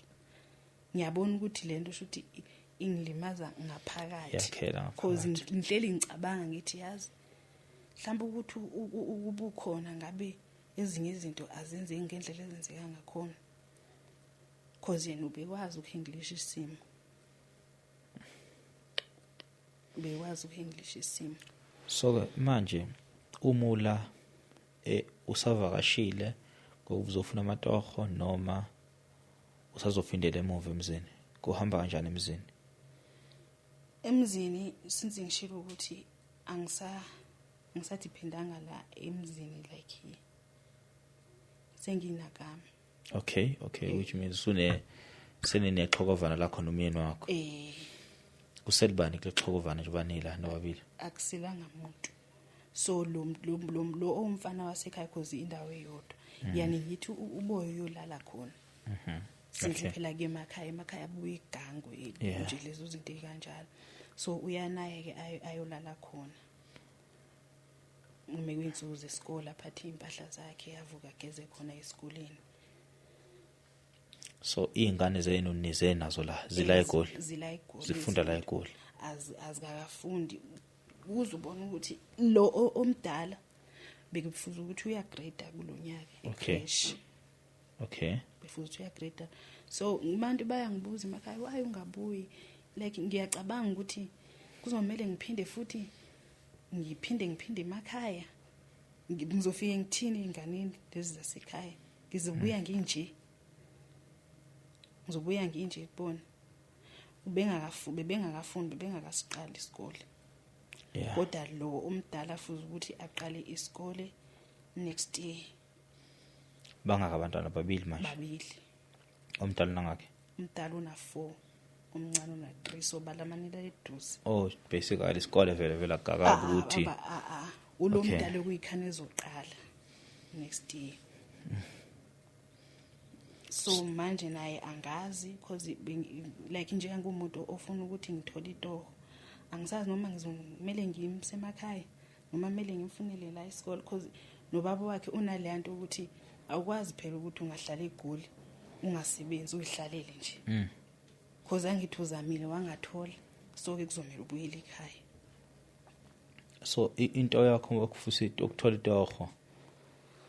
Ngiyabona ukuthi lento shuthi ingilimaza ngaphakathi. Because ngihleli ngicabanga ngithi yazi mhlawumbe ukuthi ukubukhona ngabe ezinye izinto azenzeki ngendlela ezenzeka ngakhona. Because yena ubekwazi ukuhandlisha isimo. Bekwazi ukuhandlisha isimo. So manje umula usavakashile ngokuzofuna amatoho noma usazofindela emuva emzini? Kuhamba kanjani emzini? Emzini since ngishilo ukuthi angisadependanga la emzini like senginakama. Okay, which means senine xhokovana lakho nomyeni wakho. Kuselibani kule xhokovana nje banila nobabili? Akusilanga umuntu. So lo omfana wasekhaya cause indawo eyodwa. Yani ngithi uboyo uyolala khona. Since phela ke emakhaya abuye igango nje lezo zinto kanjalo. So uyanaye ke ayolala khona. Uma kuyinsuku zesikole aphathe impahla zakhe avuka ageze khona esikoleni. So izingane zenu nize nazo la zila eGoli? Zila eGoli. Zifunda la eGoli. Azikakafundi. Uzubona ukuthi lo omdala bekufuza ukuthi uyagrade kulonyaka ecrash. Okay. Befuza ukuthi uyagrade. So abantu bayangibuza emakhaya why ungabuyi? Like ngiyacabanga ukuthi kuzomela ngiphinde futhi ngiphinde emakhaya. Ngizofika ngithini inganeni lezi zasekhaya? Ngizobuya nginje. Ngizobuya nginje kubona. Bebengakafundi bebengakasiqali isikole. Kodwa lo umdala futhi ukuthi aqale isikole next year. Bangaka abantwana babili manje? Babili. Omdala nangakhe? Umdala una 4, omncane una 3, so balamanela eduze. Oh, basically isikole vele vele akakabi ukuthi ulo mdala kuyikhane ezoqala. next year. So manje naye angazi, because like njengomuntu ofuna ukuthi ngithole itoho, angisazi noma ngizomele ngimse emakhaya noma kumele ngimfunele la isikole, because nobaba wakhe unaleya nto ukuthi awukwazi phela ukuthi ungahlala eGoli ungasebenzi, uyihlalele nje, because angithi uzamile wangathola, so ke kuzomela ubuyele ekhaya. So into yakho okufisa ukuthola itoho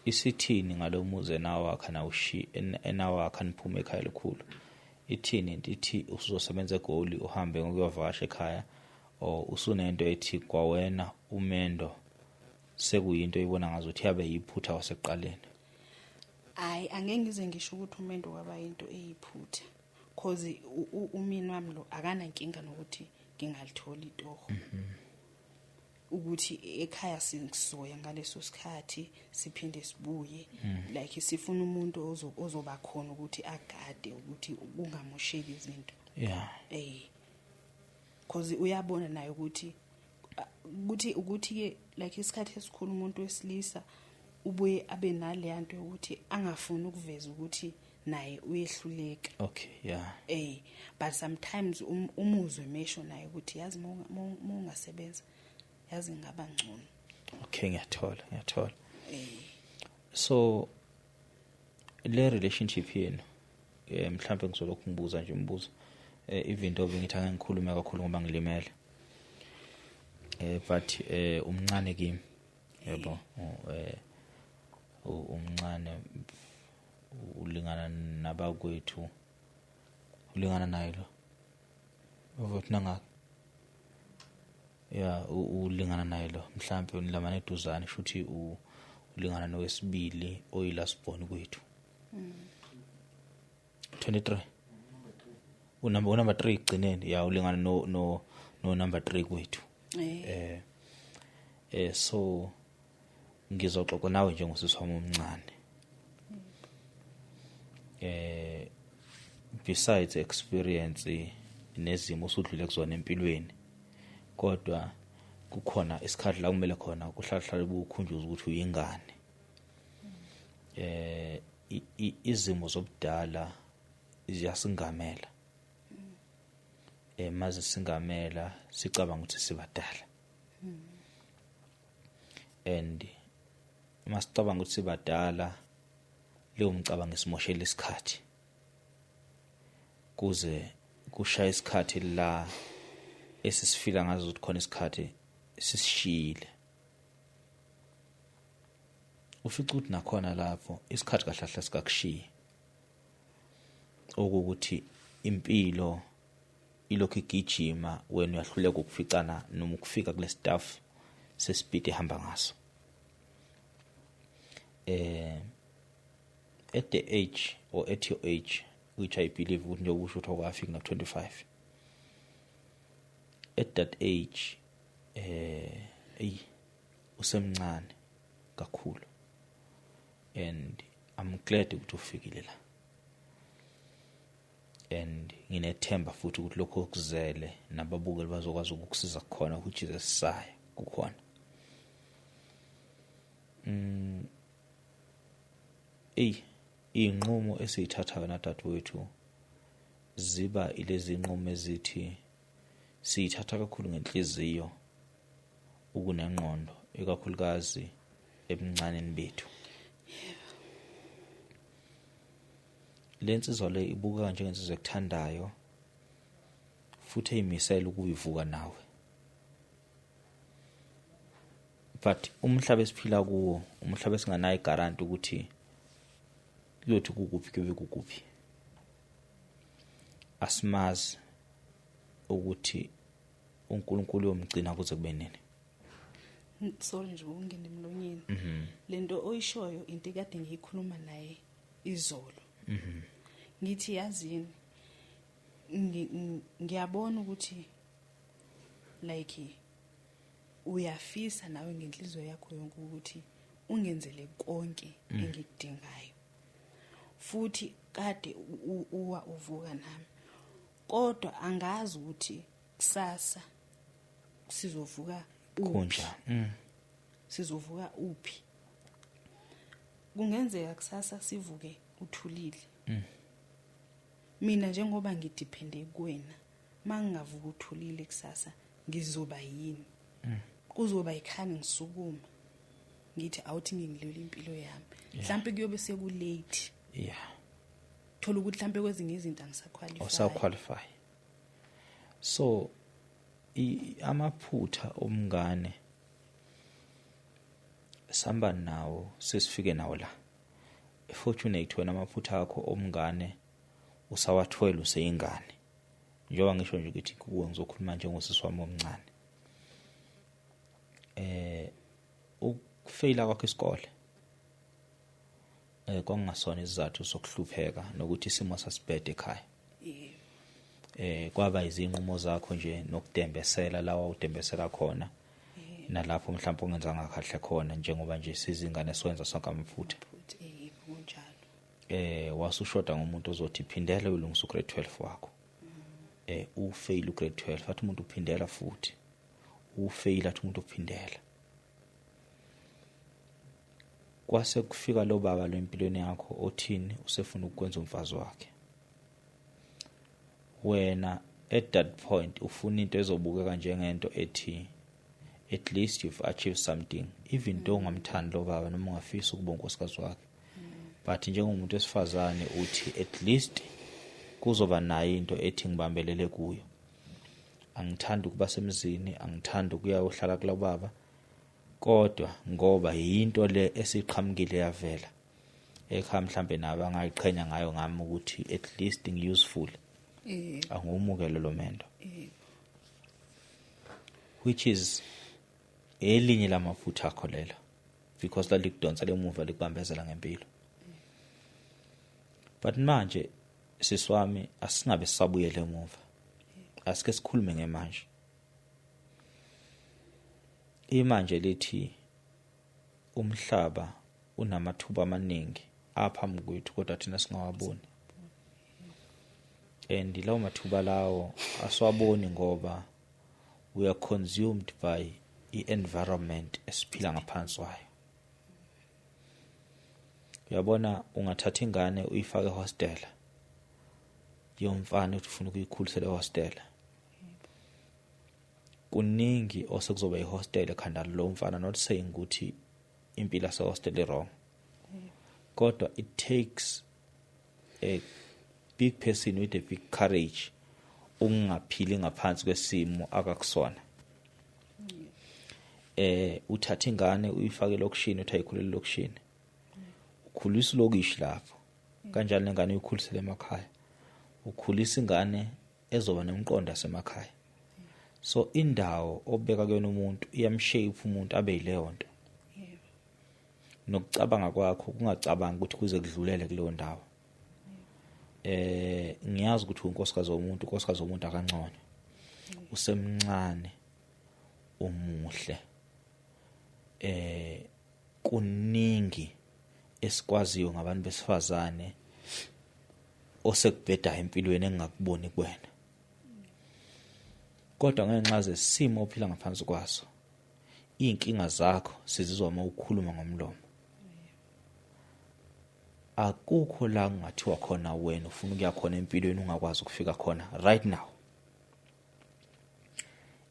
isithini ngalomuzi enawakha nawushi enawakha niphume ekhaya elikhulu? Ithini into ithi usuzosebenza eGoli uhambe ngokuyovakasha ekhaya, or usunento ethi kwawena umendo sekuyinto oyibona ngazuthi yabe yiphutha wasekuqaleni? Hayi, angeke ngize ngisho ukuthi umendo kwaba into eyiphutha, cause umini wami lo akanankinga nokuthi ngingalithola itoho. Ukuthi ekhaya sizoya ngaleso sikhathi siphinde sibuye, like sifuna umuntu ozoba khona ukuthi agade ukuthi kungamosheki izinto. Cause uyabona naye ukuthi ke like isikhathi esikhulu umuntu wesilisa ubuye abe nale nto yokuthi angafuni ukuveza ukuthi naye uyehluleka. Okay, yeah. But sometimes umuzwe mesho naye ukuthi yazi mongasebenza yazi ngaba ngcono. Okay, ngiyathola. So le relationship yenu, mhlawumbe ngizolokhu ngibuza nje umbuzo, even though bengithi angeke ngikhulume kakhulu ngoba ngilimele, but umncane kimi, yebo, umncane, ulingana nabakwethu, ulingana naye lo uvothi nangaka, ya, ulingana naye lo, mhlawumbe unilamane eduzane, futhi ulingana nowesibili oyi-last born kwethu. 23 unumber 3 igcineni, ya, ulingana no number 3 kwethu. So ngizoxoxa nawe njengosisi wami omncane. Besides experience nezimo osudlule kuzona empilweni, kodwa kukhona isikhathi la kumele khona kuhlala bukhunjuzwe ukuthi uyingane. Izimo zobudala ziyasingamela. Maze singamela sicabanga ukuthi sibadala. And masicabanga ukuthi sibadala, leyo mcabango isimoshela isikhathi, kuze kushaya isikhathi la esisifila ngazo ukuthi khona isikhathi sisishiyile. Ufica ukuthi nakhona lapho isikhathi kahle kahle sikakushiya, okuthi impilo ilokhu igijima, wena uyahluleka ukuficana noma ukufika kule staff sespeed ehamba ngaso. At the age or at your age, which I believe ukuthi nje usho ukuthi awukafiki na 25, at that age usemncane kakhulu, and I'm glad ukuthi ufikile la, and nginethemba futhi ukuthi lokho okuzele nababukeli bazokwazi ukukusiza khona, which is esisaya kukhona. Iy'nqumo esiyithathayo nadadewethu ziba ilezi nqumo ezithi siyithatha kakhulu ngenhliziyo ukunengqondo, ikakhulukazi ebuncaneni bethu. Le nsizwa le ibuka njengensizwa ekuthandayo futhi eyimisela ukuyivuka nawe, but umhlaba esiphila kuwo, umhlaba esinganayo igaranti ukuthi kuyothi kukuphi kuyobe kukuphi. Asimazi ukuthi uNkulunkulu uyomgcina kuze kube nini. Sorry nje ukungena emlonyeni. Lento oyishoyo into ekade ngiyikhuluma naye izolo. Ngithi yazini, ngiyabona ukuthi like uyafisa nawe ngenhliziyo yakho yonke ukuthi ungenzele konke engikudingayo, futhi kade uwa uvuka nami, kodwa angazi ukuthi kusasa sizovuka uphi. Sizovuka uphi. Kungenzeka kusasa sivuke uthulile. Mina njengoba ngi-depende kuwena, mangingavuka uthulile kusasa ngizoba yini? Kuzoba yikhani ngisukuma ngithi awuthi ngingilwela impilo yami. Mhlambe kuyobe seku-late. Thola ukuthi mhlambe kwezinye izinto angisa-qualify. Awusa-qualify. So amaphutha omngane samba nawo sesifike nawo la. Fortunate wena amaphutha akho omngane usawathwele useyingane. Njengoba ngisho nje ukuthi kuwe ngizokhuluma njengosisi wami omncane. Ukufeyila kwakho isikole kwakungasona isizathu sokuhlupheka nokuthi isimo sasibhede ekhaya. Kwaba izinqumo zakho nje nokudembesela lawa udembesela khona, nalapho mhlawumbe ungenzanga kahle khona, njengoba nje sizingane siwenza sonke amaphutha. Kunjalo. Wasushoda ngomuntu ozothi phindela uyolungisa u-grade 12 wakho. Ufail u-grade 12, athi umuntu uphindela futhi. Ufail, athi umuntu uphindela. Kwase kufika lo baba lo empilweni yakho othini usefuna ukwenza umfazi wakhe. Wena at that point ufuna into ezobukeka njengento ethi at least you've achieved something, even though ungamthandi lo baba noma ungafisa ukuba unkosikazi wakhe, but njengomuntu wesifazane uthi at least kuzoba nayo into ethi ngibambelele kuyo. Angithandi ukuba semzini, angithandi ukuya uhlala kulo baba, kodwa ngoba yinto le esiqhamukile yavela ekhaya, mhlambe nabo angayiqhenya ngayo ngami ukuthi at least ngi-useful, angumukele lo mendo, which is elinye lamaphutha akho lelo, because lalikudonsa lemuva likubambezela ngempilo. But manje siswami asingabe sisabuyele emuva, asike sikhulume ngemanje. Imanje lithi umhlaba unamathuba amaningi aphambi kwethu, kodwa thina singawaboni, and lawo mathuba lawo asiwaboni ngoba we are consumed by i-environment esiphila ngaphansi kwayo. Uyabona, ungathatha ingane uyifake ehostel yomfana uthi ufuna ukuyikhulisela ehostel, kuningi osekuzoba ihostel ekhanda lo mfana. Not saying ukuthi impilo yasehostel wrong, kodwa it takes a big person with a big courage ukungaphili ngaphansi kwesimo akakusona. Uthatha ingane uyifake elokishini, uthi ayikhulele elokishini, ukhulisa ilokishi lapho kanjalo, nengane uyikhulisele emakhaya, ukhulisa ingane ezoba nomqondo asemakhaya. So indawo obeka kuyona umuntu iyam-shape umuntu abe yileyo nto, nokucabanga kwakho kungacabangi ukuthi kuze kudlulele kuleyo ndawo. Ngiyazi ukuthi unkosikazi womuntu, unkosikazi womuntu akanconywa, usemncane, umuhle, kuningi esikwaziyo ngabantu besifazane osekubhedayo empilweni engingakuboni kuwena, kodwa ngenxa zesimo ophila ngaphansi kwaso, iy'nkinga zakho sizizwa uma ukhuluma ngomlomo. Akukho la kungathiwa khona wena ufuna ukuya khona empilweni ungakwazi ukufika khona right now.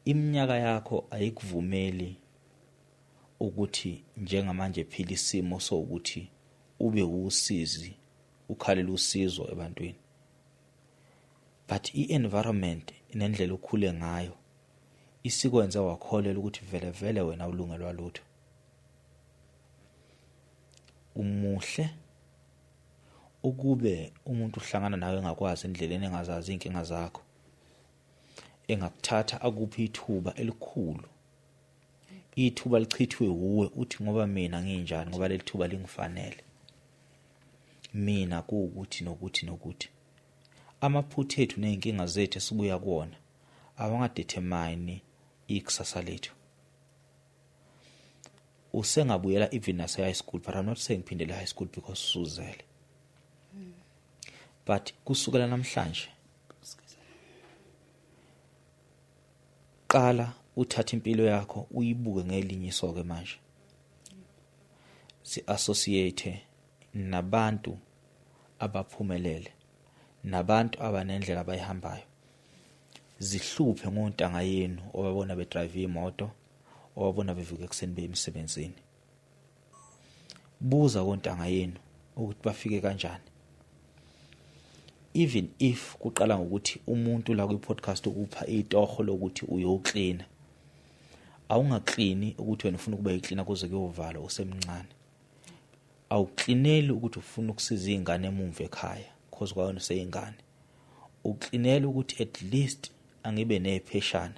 Iminyaka yakho ayikuvumeli ukuthi njengamanje phila isimo sokuthi ube usizi, ukhalela usizo ebantwini, but i-environment nendlela okhule ngayo isikwenze wakholela ukuthi vele vele wena ulungelwa lutho. Umuhle, ukube umuntu uhlangana nawe engakwazi endleleni, engazazi inkinga zakho, engakuthatha akuphi ithuba elikhulu, ithuba lichithwe uwe, uthi ngoba mina nginjani, ngoba leli thuba lingifanele mina, kuwukuthi nokuthi nokuthi. Amaphutha ethu nezinkinga zethu esibuya kuwona awanga-determine ikusasa lethu. Usengabuyela even nase high school, but I'm not saying phindele high school because usuzele, but kusukela namhlanje qala uthatha impilo yakho uyibuke ngelinye iso ke manje, si associate Nabantu abaphumelele, nabantu abanendlela abayihambayo. Zihluphe ngontanga yenu obabona bedrive imoto, obabona bevuka ekuseni beye emsebenzini. Buza kontanga yenu ukuthi bafike kanjani. Even if kuqala ngokuthi umuntu la kwi-podcast ukupha itoho lokuthi uyoklina, awungaklini ukuthi wena ufuna ukuba yiklina kuze kuyovalwa usemncane. Awuklineli ukuthi ufuna ukusiza izingane emumva ekhaya cause kwawena useyingane. Uklinela ukuthi at least angibe nepheshana,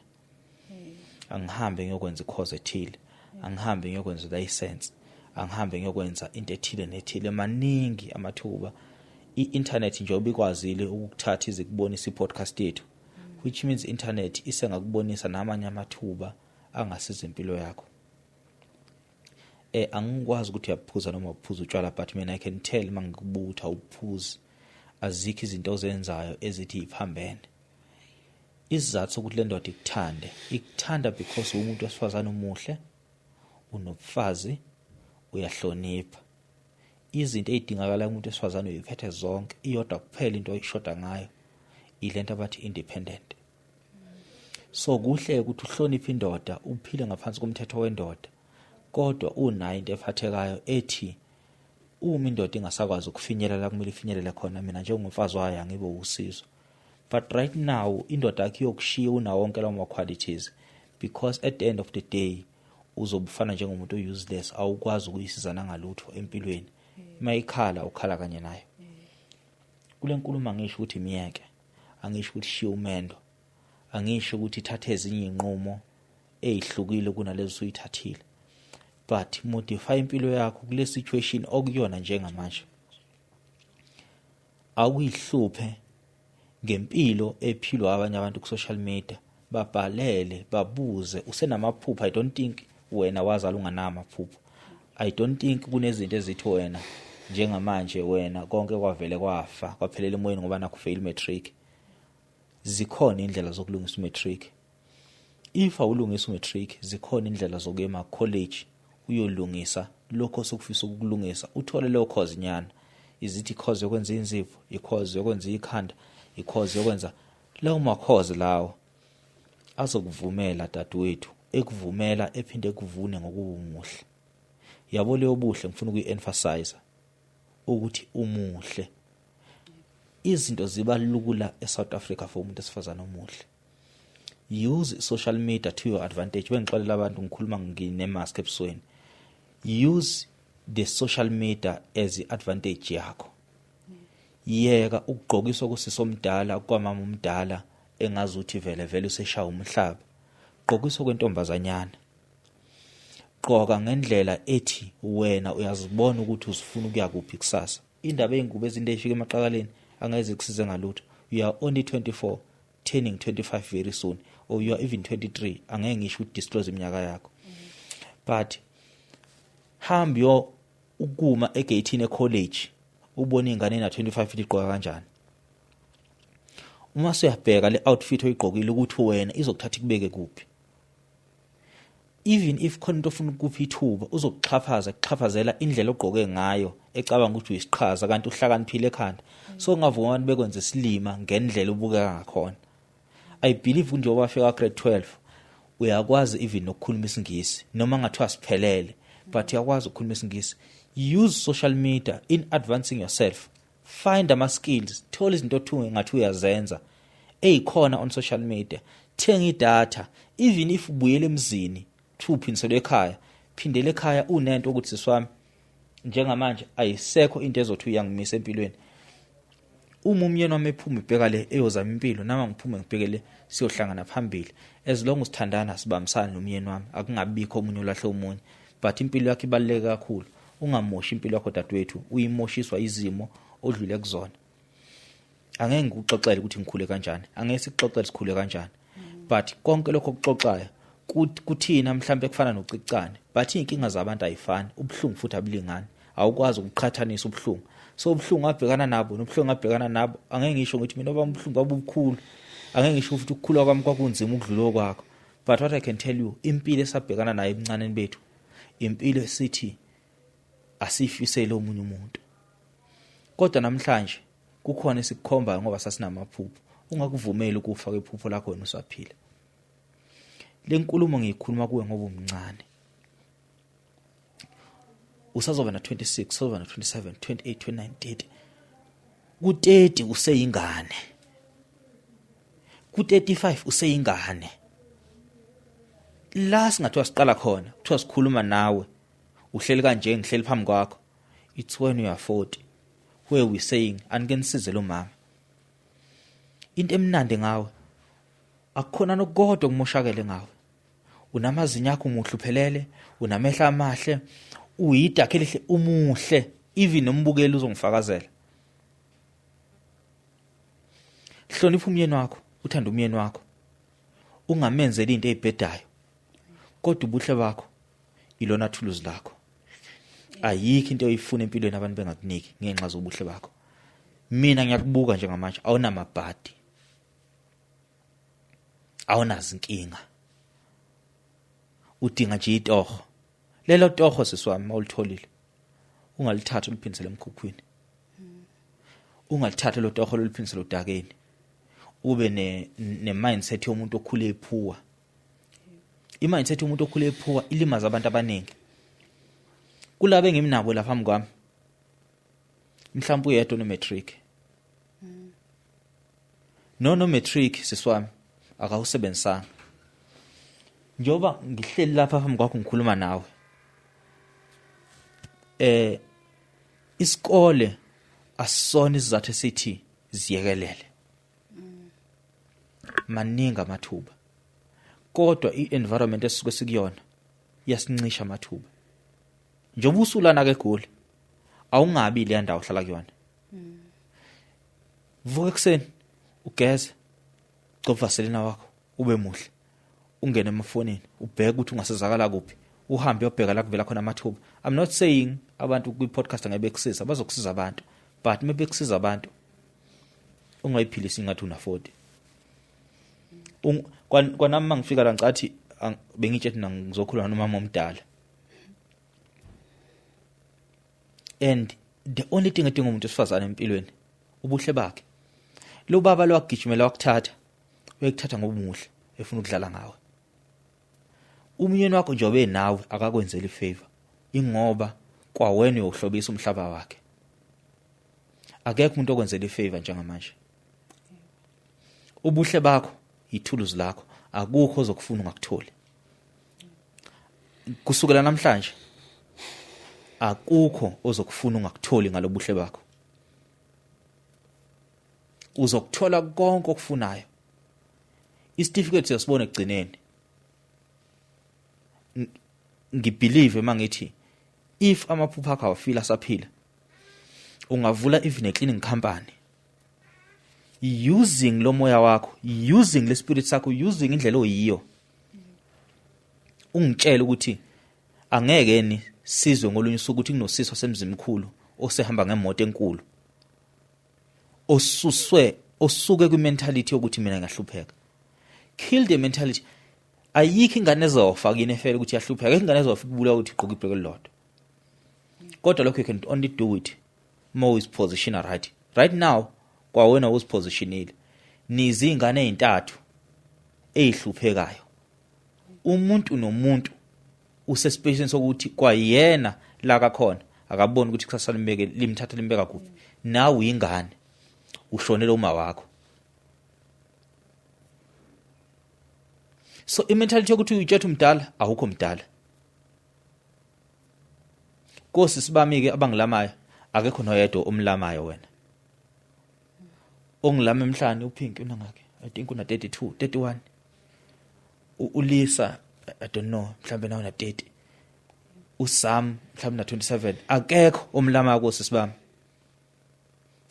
angihambe ngiyokwenza i-course ethile, angihambe ngiyokwenza license, angihambe ngiyokwenza into ethile nethile. Maningi amathuba. I-internet njengoba ikwazile ukukuthatha izikubonisa i-podcast yethu, which means internet isengakubonisa namanye amathuba angasiza impilo yakho. Angikwazi ukuthi uyaphuza noma uphuza utshwala, but mina I can tell mangikubutha uphuzi, azikho izinto ozenzayo ezithi iphambene. Isizathu sokuthi le ndoda ikuthande, ikuthanda because umuntu wesifazane omuhle, unobufazi, uyahlonipha. Izinto ezidingakala kumuntu wesifazane uyiphethe zonke, iyodwa kuphela into oyishoda ngayo, ilento abathi independent. So kuhle ukuthi uhloniphe indoda, uphile ngaphansi komthetho wendoda, kodwa unayo into ephathekayo ethi uma indoda ingasakwazi ukufinyelela kumele ifinyelele khona, mina njengomfazi wayo angibe usizo. But right now indoda yakho iyokushiya unawo wonke lawo ma-qualities, because at the end of the day uzobufana njengomuntu o-useless, awukwazi ukuyisiza nangalutho empilweni. Mayikhala ukhala kanye nayo. Kule nkulumo angisho ukuthi miyeke, angisho ukuthi shiya umendo, angisho ukuthi ithathe ezinye inqumo ezihlukile kunalezo usuyithathile, but modify impilo yakho kule situation okuyona njengamanje. Awuyihluphe ngempilo ephilwa abanye abantu ku social media, babhalele, babuze. Usenamaphupho. I don't think wena wazala unganawo amaphupho. I don't think kunezinto ezithi wena njengamanje wena konke kwavele kwafa kwaphelela emoyeni ngoba nakho fail matric. Zikhona indlela zokulungisa umatric. If awulungisa umatric, zikhona indlela zokuya ema college uyolungisa lokho osukufisa ukukulungisa, uthole leyo course nyana. Izithi course yokwenza inzipho, i-course yokwenza ikhanda, i-course yokwenza lawo ma-course lawo azokuvumela dadewethu, ekuvumela ephinde ekuvune ngokumuhle. Yabo leyo buhle ngifuna ukuyi-emphasize ukuthi umuhle. Izinto ziba lula eSouth Africa for umuntu esifazana omuhle. Use social media to your advantage. Bengixolela abantu ngikhuluma ngine-mask ebusweni. Use the social media as i-advantage yakho. Yeka ukugqokiswa kusisi omdala, kwamama omdala engazuthi vele vele useshaya umhlaba. Gqokiswa kwentombazanyana. Gqoka ngendlela ethi wena uyazibona ukuthi uzifuna ukuya kuphi kusasa. Indaba eyingubo ezinto ezifika emaqakaleni angeze kusize ngalutho. You are only 24 turning 25 very soon, or you are even 23, angeke ngisho udisclose iminyaka yakho. But hamba yo ukuma egate ecollege ubone ingane ena 25 igqoka kanjani. Uma usuyabheka le outfit oyigqokile ukuthi wena izokuthatha ikubeke kuphi. Even if khona into ofuna ukupha ithuba, uzokuxhaphaza, kuxhaphazela indlela ogqoke ngayo, ecabanga ukuthi uyisiqhaza kanti uhlakaniphile ekhanda. So ungavuma abantu bekwenze isilima ngendlela ubukeka ngakhona. I believe njengoba wafika grade 12 uyakwazi even nokukhuluma isiNgisi, noma ngathiwa siphelele, but uyakwazi ukukhuluma isiNgisi. Use social media in advancing yourself. Find ama skills, thola izinto othi ngathi uyazenza eyikhona on social media. Thenga idatha, even if ubuyele emzini uphindisele ekhaya, phindele ekhaya unento ukuthi siswami njengamanje ayisekho into ezothi uyangimisa empilweni. Uma umyeni wami ephuma ibheka le eyozama impilo, nami ngiphume ngibheke le, siyohlangana phambili. As long sithandana sibambisana nomyeni wami, akungabikho omunye olahle omunye, but impilo yakho ibaluleke kakhulu. Ungamoshi impilo yakho dadewethu, uyimoshiswa izimo odlule kuzona. Angeke ngikuxoxele ukuthi ngikhule kanjani, angeke sikuxoxele sikhule kanjani, but konke lokho okuxoxayo kuthina mhlambe kufana nocicane, but inkinga zabantu ayifani, ubuhlungu futhi abulingani, awukwazi ukuqhathanisa ubuhlungu. So ubuhlungu abhekana nabo nobuhlungu abhekana nabo, angeke ngisho ngithi mina obami ubuhlungu babukhulu, angeke ngisho futhi ukukhula kwami kwakunzima ukudlula okwakho. But what I can tell you, impilo esabhekana nayo ebuncaneni bethu, impilo esithi asifisele omunye umuntu. Kodwa namhlanje kukhona esikukhombayo ngoba sasinamaphupho. Ungakuvumeli ukufa kwephupho lakho wena usaphila. Le nkulumo ngiyikhuluma kuwe ngoba umncane. Usazoba na 26, usazoba na 27, 28, 29, 30. Ku-30 useyingane. Ku-35 useyingane. La singathiwa siqala khona, kuthiwa sikhuluma nawe, uhleli kanje, ngihleli phambi kwakho. It's when you are 40 where we saying anike nisize lo mama. Into emnandi ngawe, akukhona nokukodwa kumoshakele ngawe. Unamazinyo akho umuhle uphelele, unamehlo amahle, uyidakhe elihle, umuhle, even nombukeli uzongifakazela. Hlonipha umyeni wakho, uthande umyeni wakho. Ungamenzeli into ezibhedayo. Kodwa ubuhle bakho ilona thuluzi lakho. Ayikho into oyifuna empilweni abantu bengakuniki ngenxa zobuhle bakho. Mina ngiyakubuka njengamanje, awunamabhadi, awunazinkinga, udinga nje itoho. Lelo toho siswami mawulitholile, ungalithatha uliphindisele emkhukhwini, ungalithatha lo toho uliphindisele odakeni. Ube ne mindset yomuntu okhule ephuwa. I-mindset yomuntu okhule ephuwa ilimaza abantu abaningi. Kulabo engimnabo lapha phambi kwami, mhlawumbe uyedwa no-matric. No matric siswami akawusebenzisanga. Njengoba ngihleli lapha phambi kwakho ngikhuluma nawe, isikole asisona isizathu esithi ziyekelele. Maningi amathuba, kodwa i-environment esisuke sikuyona iyasincisha amathuba. Njengoba usulana ke eGoli, awungabi le ndawo ohlala kuyona. Vuka ekuseni, ugeze, gcoba vaselina wakho, ube muhle, ungene emafonini, ubheke ukuthi ungasizakala kuphi, uhambe uyobheka la kuvela khona amathuba. I'm not saying abantu kwi-podcast angeke bekusiza, bazokusiza abantu, but uma bekusiza abantu ungayiphilisi ngathi una 40. Kwanami mangifika la ngicathi bengitshela mina ngizokhuluma nomama omdala. And the only thing edinga umuntu wesifazane empilweni ubuhle bakhe. Lo baba lo wagijimela wakuthatha, uyakuthatha ngoba umuhle, efuna ukudlala ngawe. Umyeni wakho njengoba enawe akakwenzeli ifavor, ingoba kwawena uyohlobisa umhlaba wakhe. Akekho umuntu okwenzela ifavor njengamanje. Ubuhle bakho ithuluzi lakho, akukho ozokufuna ungakutholi. Kusukela namhlanje akukho ozokufuna ungakutholi ngalobuhle bakho. Uzokuthola konke okufunayo. Isitifiketi siyasibona ekugcineni. Ngibelieve mangithi if amaphupho akho awafila asaphila, ungavula even a cleaning company using lo moya wakho, using le spirit sakho, using indlela oyiyo. Ungitshela ukuthi angeke ni sizwe ngolunye usuku ukuthi kunosisi wasemzimkhulu osehamba ngemoto enkulu, osuswe osuke kwi-mentality yokuthi mina ngiyahlupheka. Kill the mentality. Ayikho ingane ezofa kini efele ukuthi iyahlupheka, ayikho ingane ezofa ikubulawa ukuthi igqoke ibheke elilodwa. Kodwa lokho you can only do it uma uzipositiona right. Right now kwawena uzipositionile, nizingane ezintathu ezihluphekayo. Umuntu nomuntu usespace sokuthi kwayena la kakhona akaboni ukuthi kusasa limbeke limthatha limbeka kuphi. Nawe uyingane, ushonele uma wakho. So i-mentality yokuthi uyitshethe umdala, awukho mdala. Nkosi sibami ke abangilamayo, akekho noyedwa omlamayo wena. Ongilama emhlane uPinki unangaki? I think una 32, 31. uLisa I don't know, mhlambe nawe na 30. uSam mhlambe na 27. Akekho omlamayo kosisi bami.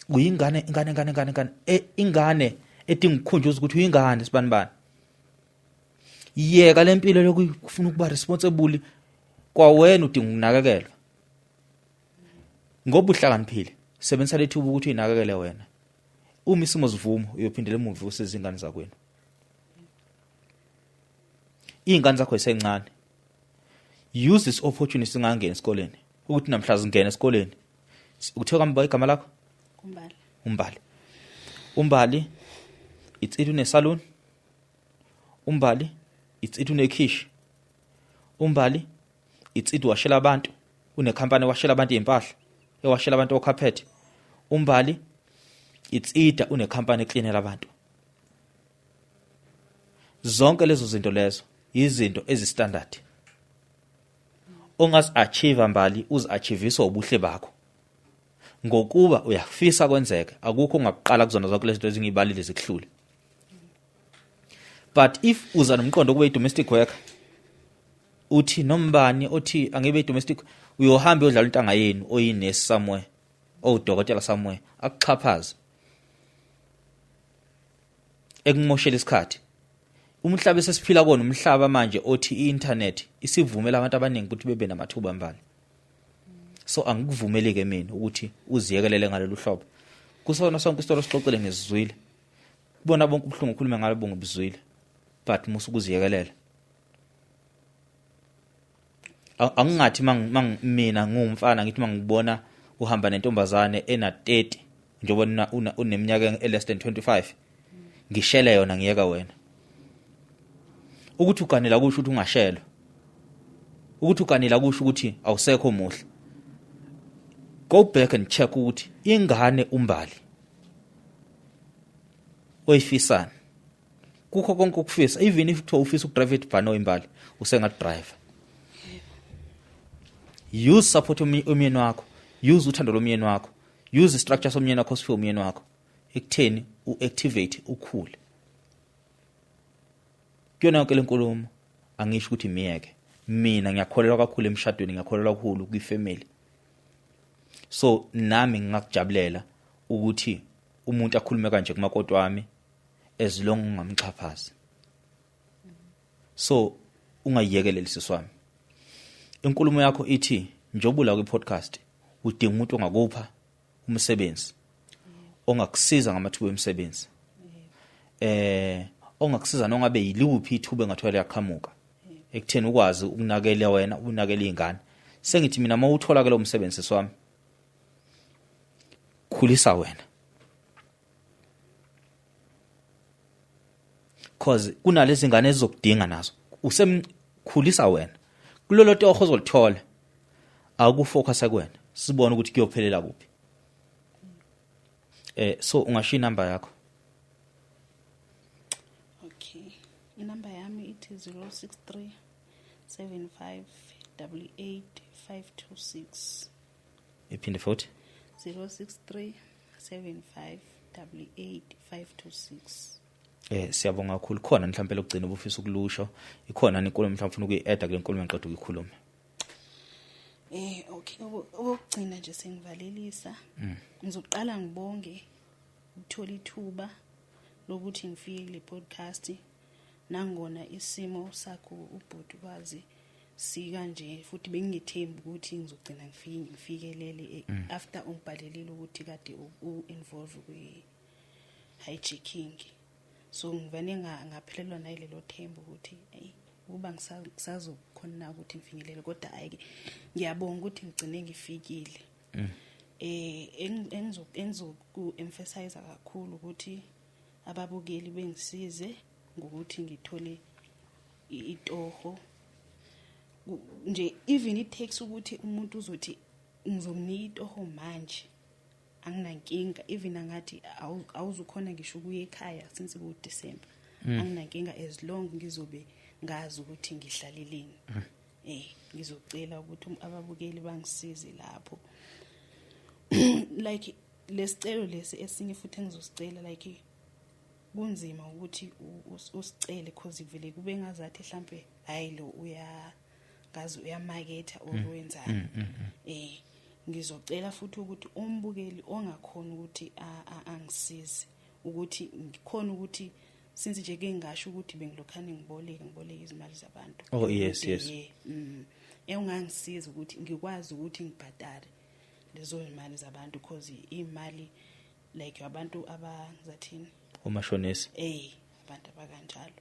Uyingane, ingane, ingane, ingane, ingane, ingane edinga ukukhunjuzwa ukuthi uyingane sibani bani. Yeka lempilo lokufuna ukuba responsible, kwawena udinga ukunakekelwa. Ngoba uhlakaniphile, sebenzisa lethuba ukuthi uyinakekele wena. Uma isimo sivuma uyophindela emuva usize izingane zakwenu. Izingane zakho zisencane. Use this opportunity singangena esikoleni. Ukuthi namhla zingena esikoleni. Uthiwa kambe igama lakho? Kumbali. Umbali. Umbali it's either une-salon. Umbali it's either unekhishi. Umbali it's either washela abantu, unekhampani ewashela abantu izimpahla, ewashela abantu okhaphethe. Umbali it's either unekhampani eklinela abantu. Zonke lezo zinto lezo izinto ezistandard ongazi-achieve Mbali, uzi-achieviswa ubuhle bakho ngokuba uyafisa kwenzeke. Akukho ongakuqala kuzona zonke lezi zinto ezingibalile zikuhlule. But if uza nomqondo kube i-domestic worker, uthi nombani othi angibe i-domestic, uyohamba uyodlala intanga yenu oyinesi somewhere, owudokotela somewhere, akuxhaphaze, ekumoshela isikhathi. Umhlaba esesiphila kona, umhlaba manje othi i-internet isivumela abantu abaningi ukuthi bebe namathuba, Mbali. So angikuvumeli ke mina ukuthi uziyekelele ngalolu hlobo. Kusona sonke isitori sixoxile, ngisizwile kubona bonke ubuhlungu ukhulume ngalo, ngibuzwile, but musu ukuziyekelela. Angingathi mang mina ngumfana ngithi mangibona uhamba nentombazane ena 30, njengoba uneminyaka e less than 25, ngishele yona, ngiyeka wena. Ukuthi uganela kusho ukuthi ungashelwa, ukuthi uganela kusho ukuthi awusekho muhle. Go back and check ukuthi ingane uMbali oyifisana kukho konke ukufisa, even if kuthiwa ufisa ukudrive ibhanoyi, imbali usengadrive. Use support umyeni wakho, use uthando lomyeni wakho, use structure somyeni wakho, siphiwe umyeni wakho ekutheni uactivate, ukhule kuyona yonke lenkulumo. Angisho ukuthi miyeke. Mina ngiyakholelwa kakhulu emshadweni, ngiyakholelwa kakhulu kwifamily, so nami ngingakujabulela ukuthi umuntu akhulume kanje kumakoti wami as long ungamxhaphazi. So ungayiyekeleli, sisi wami. Inkulumo yakho ithi njengoba ula kwi-podcast udinga umuntu ongakupha umsebenzi, ongakusiza ngamathuba emisebenzi, ongakusiza nongabe yiluphi ithuba engathola liyaqhamuka ekutheni ukwazi ukunakekela wena, unakekela izingane. Sengithi mina, uma uthola ke lo msebenzi, sisi wami, khulisa wena, cause kunalezi ngane ezizokudinga nazo. Usemkhulisa wena kulolo toho ozolithola, akufocus kuwena, sibone ukuthi kuyophelela kuphi. So ungashiya inamba yakho. Okay, inamba yami ithi 063 75 88 526. Iphinde futhi. 063 75 88 526. Siyabonga kakhulu. Khona mhlawumbe lokugcina ubufisa ukulusho? Ikhona inkulumo mhlawumbe ufuna ukuyi-add kule nkulumo engiqeda ukuyikhuluma? Okay, okugcina nje sengivalelisa, ngizoqala ngibonge ukuthola ithuba lokuthi ngifike kule podcast, nangona isimo sakho ubhuti kwazi sika nje, futhi bengingethembi ukuthi ngizogcina ngifike ngifikelele after ungibhalelile ukuthi kade u-involve kwi hijacking. So ngivane ngaphelelwa nayilelo themba ukuthi ayi, ukuba ngisazokhona ukuthi ngifinyelele, kodwa hayi, ngiyabonga ukuthi ngigcine ngifikile. Engizoku emphasize kakhulu ukuthi ababukeli bengisize ngokuthi ngithole itoho nje, even it takes ukuthi umuntu uzothi ngizomnika itoho manje, anginankinga. Even angathi awuzukhona ngisho ukuya ekhaya since ku December, anginankinga as long ngizobe ngazi ukuthi ngihlaleleni. Ngizocela ukuthi ababukeli bangisize lapho. Like lesicelo lesi esinye futhi engizosicela, like kunzima ukuthi usicele cause vele kube ngazathi mhlambe hayi, lo uya ngazi uyamaketha or wenzani. Ngizocela futhi ukuthi umbukeli ongakhona ukuthi angisize ukuthi ngikhona ukuthi, since nje ke ngisho ukuthi bengilokhane ngiboleka izimali zabantu. Oh, yes. Engangisiza ukuthi ngikwazi ukuthi ngibhadale lezo imali zabantu, cause imali like abantu abangizathini? Omashonisa. Abantu abakanjalo.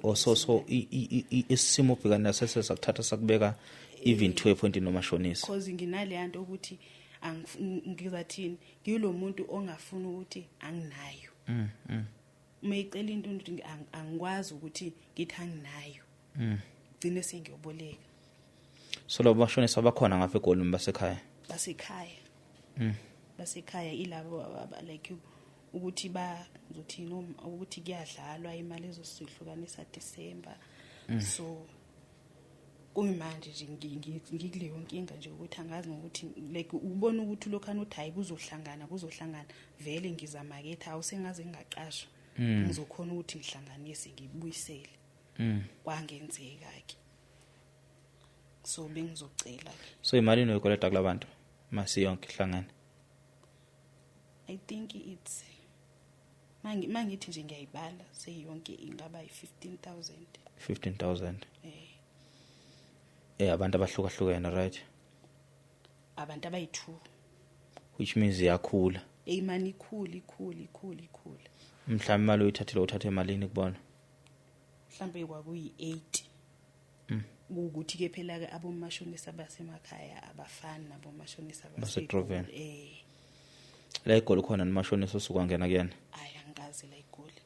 Oh, so isimo obhekana naso sesakuthatha sakubeka even to a point nomashonisa. Cause nginale yanto ukuthi Ngizathini, ngilo muntu ongafuni ukuthi anginayo. Uma icela into ukuthi angikwazi ukuthi ngithi anginayo. Gcine sengiyoboleka. So labo bashonisa bakhona ngapha eGoli basekhaya? Basekhaya. Basekhaya ilabo like ukuthi ba ngizothini ukuthi kuyadlalwa imali ezosihlukanisa December. So kuyimanje nje ngikuleyo nkinga nje ukuthi angazi ngokuthi like ubona ukuthi lokhana uthi hayi kuzohlangana vele ngizamaketha awusengaze ngingaqashwa. Ngizokhona ukuthi ngihlanganise ngibuyisele. Kwangenzeka ke. So bengizocela ke. So imali noyikoleta kulabantu masiyonke ihlangana? I think it's mangithi nje ngiyayibala seyonke ingaba yi-15,000. 15,000. Abantu abahlukahlukene, right? Abantu abayi-2. Which means iyakhula. Imali ikhulu. Mhlawumbe imali oyithathile uthathe emalini kubona? Mhlawumbe kwakuyi-8. Ukuthi ke phela ke abomashonisa basemakhaya abafani nabomashonisa basedrobheni. La eGoli khona nimashonisa osukwangena kuyena? Hayi, angikaze la eGoli.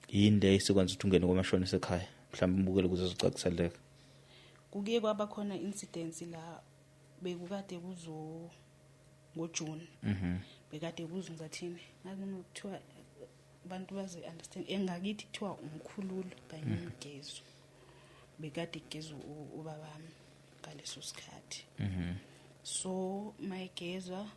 Yini le isikwenza ukuthi ungene kwamashonisa ekhaya? Mhlawumbe umbukele ukuze uzocaciseleka. Kuke kwaba khona incidents la bekukade kuzo ngoJune. Bekade kuzo ngizathini? Ngazi noma kuthiwa abantu baze understand engakithi kuthiwa umkhululo kanye umgezo. Bekade igezwa ubabami ngaleso sikhathi. So mayigezwa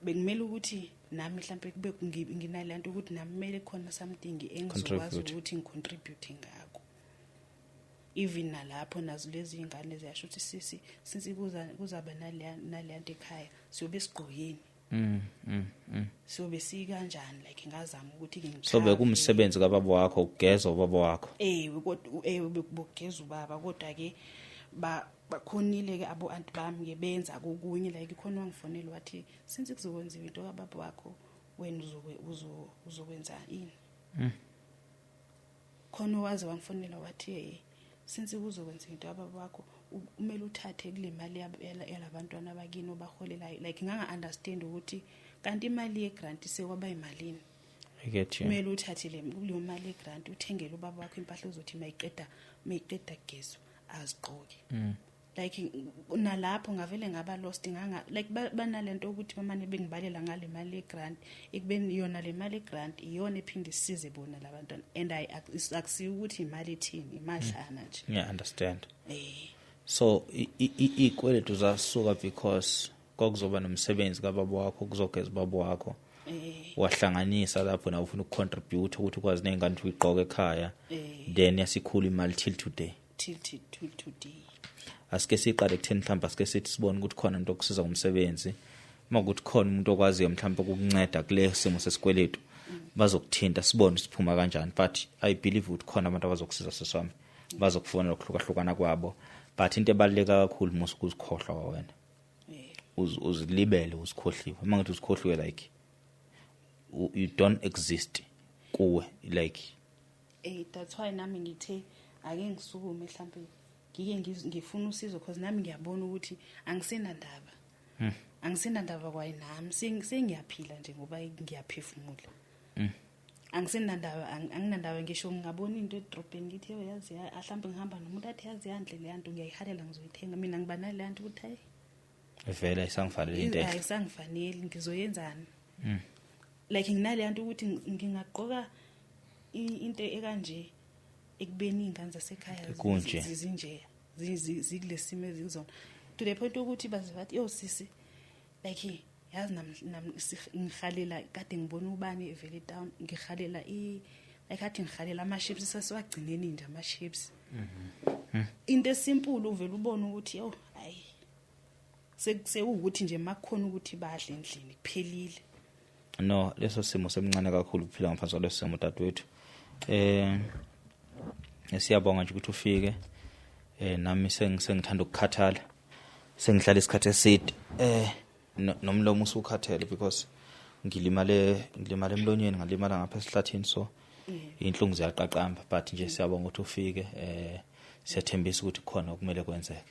bekumele ukuthi nami mhlambe kube nginalento ukuthi nami kumele khona something engizokwazi ukuthi ngicontribute ngakho. Even nalapho nazo lezi ingane ziyasho ukuthi sisi since kuzaba naleyanto ekhaya siyobe sigqokeni. Siyobe sikanjani like ngazama ukuthi ngimthathe. So bekumsebenzi kababa wakho ukugeza ubaba wakho? Ewe bokugeza ubaba, kodwa ke bakhonile ke abo anti bami ke benza kokunye like khona wangifonela wathi since kuzokwenziwa into kababa wakho wena uzokwenza ini. Khona waze wangifonela wathi since kuzokwenziwa into kababa wakho kumele uthathe kule mali yalabantwana abakini obaholelayo. Like nganga understand ukuthi kanti imali ye grant sekwaba imalini. I get you. Kumele uthathe le kuleyo mali ye grant uthengele ubaba wakho impahla ozothi mayiqeda kugezwa azigqoke. Like nalapho ngavele ngaba lost nganga like banalento ukuthi bamane bengibalela ngale mali ye grant ekubeni yona le mali ye grant iyona ephinde isize bona labantwana and akusiyo ukuthi imali ethini imadlana nje. Yeah, understand. So ikweletu zasuka because kwakuzoba nomsebenzi kababa wakho kuzogeza ubaba wakho. Wahlanganisa lapho na ufuna ukucontribute ukuthi ukwazi nezingane ukuthi uyigqoke ekhaya. Then yasikhula imali till today. Till today. Asike siqale kutheni mhlawumbe asike sithi sibone ukuthi khona into okusiza ngomsebenzi. Uma ukuthi khona umuntu okwaziyo mhlawumbe ukukunceda kule simo sesikweletu bazokuthinta sibone siphuma kanjani, but I believe ukuthi khona abantu abazokusiza seswami bazokufonela ukuhlukahlukana kwabo. But into ebaluleka kakhulu musu ukuzikhohlwa wena. Uzilibele uzikhohliwe. Uma ngithi uzikhohliwe like you don't exist kuwe like that's why nami ngithe ake ngisukume mhlambe ngike ngifuna usizo because nami ngiyabona ukuthi angisenandaba. Angisenandaba kwayi nami sengiyaphila nje ngoba ngiyaphefumula. Angisenandaba anginandaba ngisho ngingabona into edrobheni ngithi yazi mhlambe ngihamba nomuntu athi yazi yandle le yanto ngiyayihalela ngizoyithenga mina ngiba nale yanto ukuthi hayi vele ayisangifanele into enhle. Ayisangifanele ngizoyenzani? Like nginale yanto ukuthi ngingaqoka into ekanje ekubeni ingane zasekhaya zinje zikulesimo ezizona to the point ukuthi baze bathi yo sisi like yazi nami ngihalela kade ngibona ubani evele town ngihalela like athi ngihalela ama chips sasiwagcineni nje ama chips. Into esimple uvela ubone ukuthi yo hayi sekuwukuthi nje makukhona ukuthi badle endlini kuphelile. No, leso simo semncane kakhulu ukuphila ngaphansi kwaleso simo dadewethu. Siyabonga nje ukuthi ufike. Nami sengithanda ukukhathala. Sengihlala isikhathi eside. Nomlomo usukhathele because ngilimale emlonyeni ngalimala ngapha esihlathini so inhlungu ziyaqaqamba, but nje siyabonga ukuthi ufike. Siyathembisa ukuthi khona okumele kwenzeke.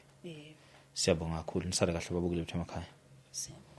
Siyabonga kakhulu, nisale kahle babukeli bethu emakhaya. Siyabonga.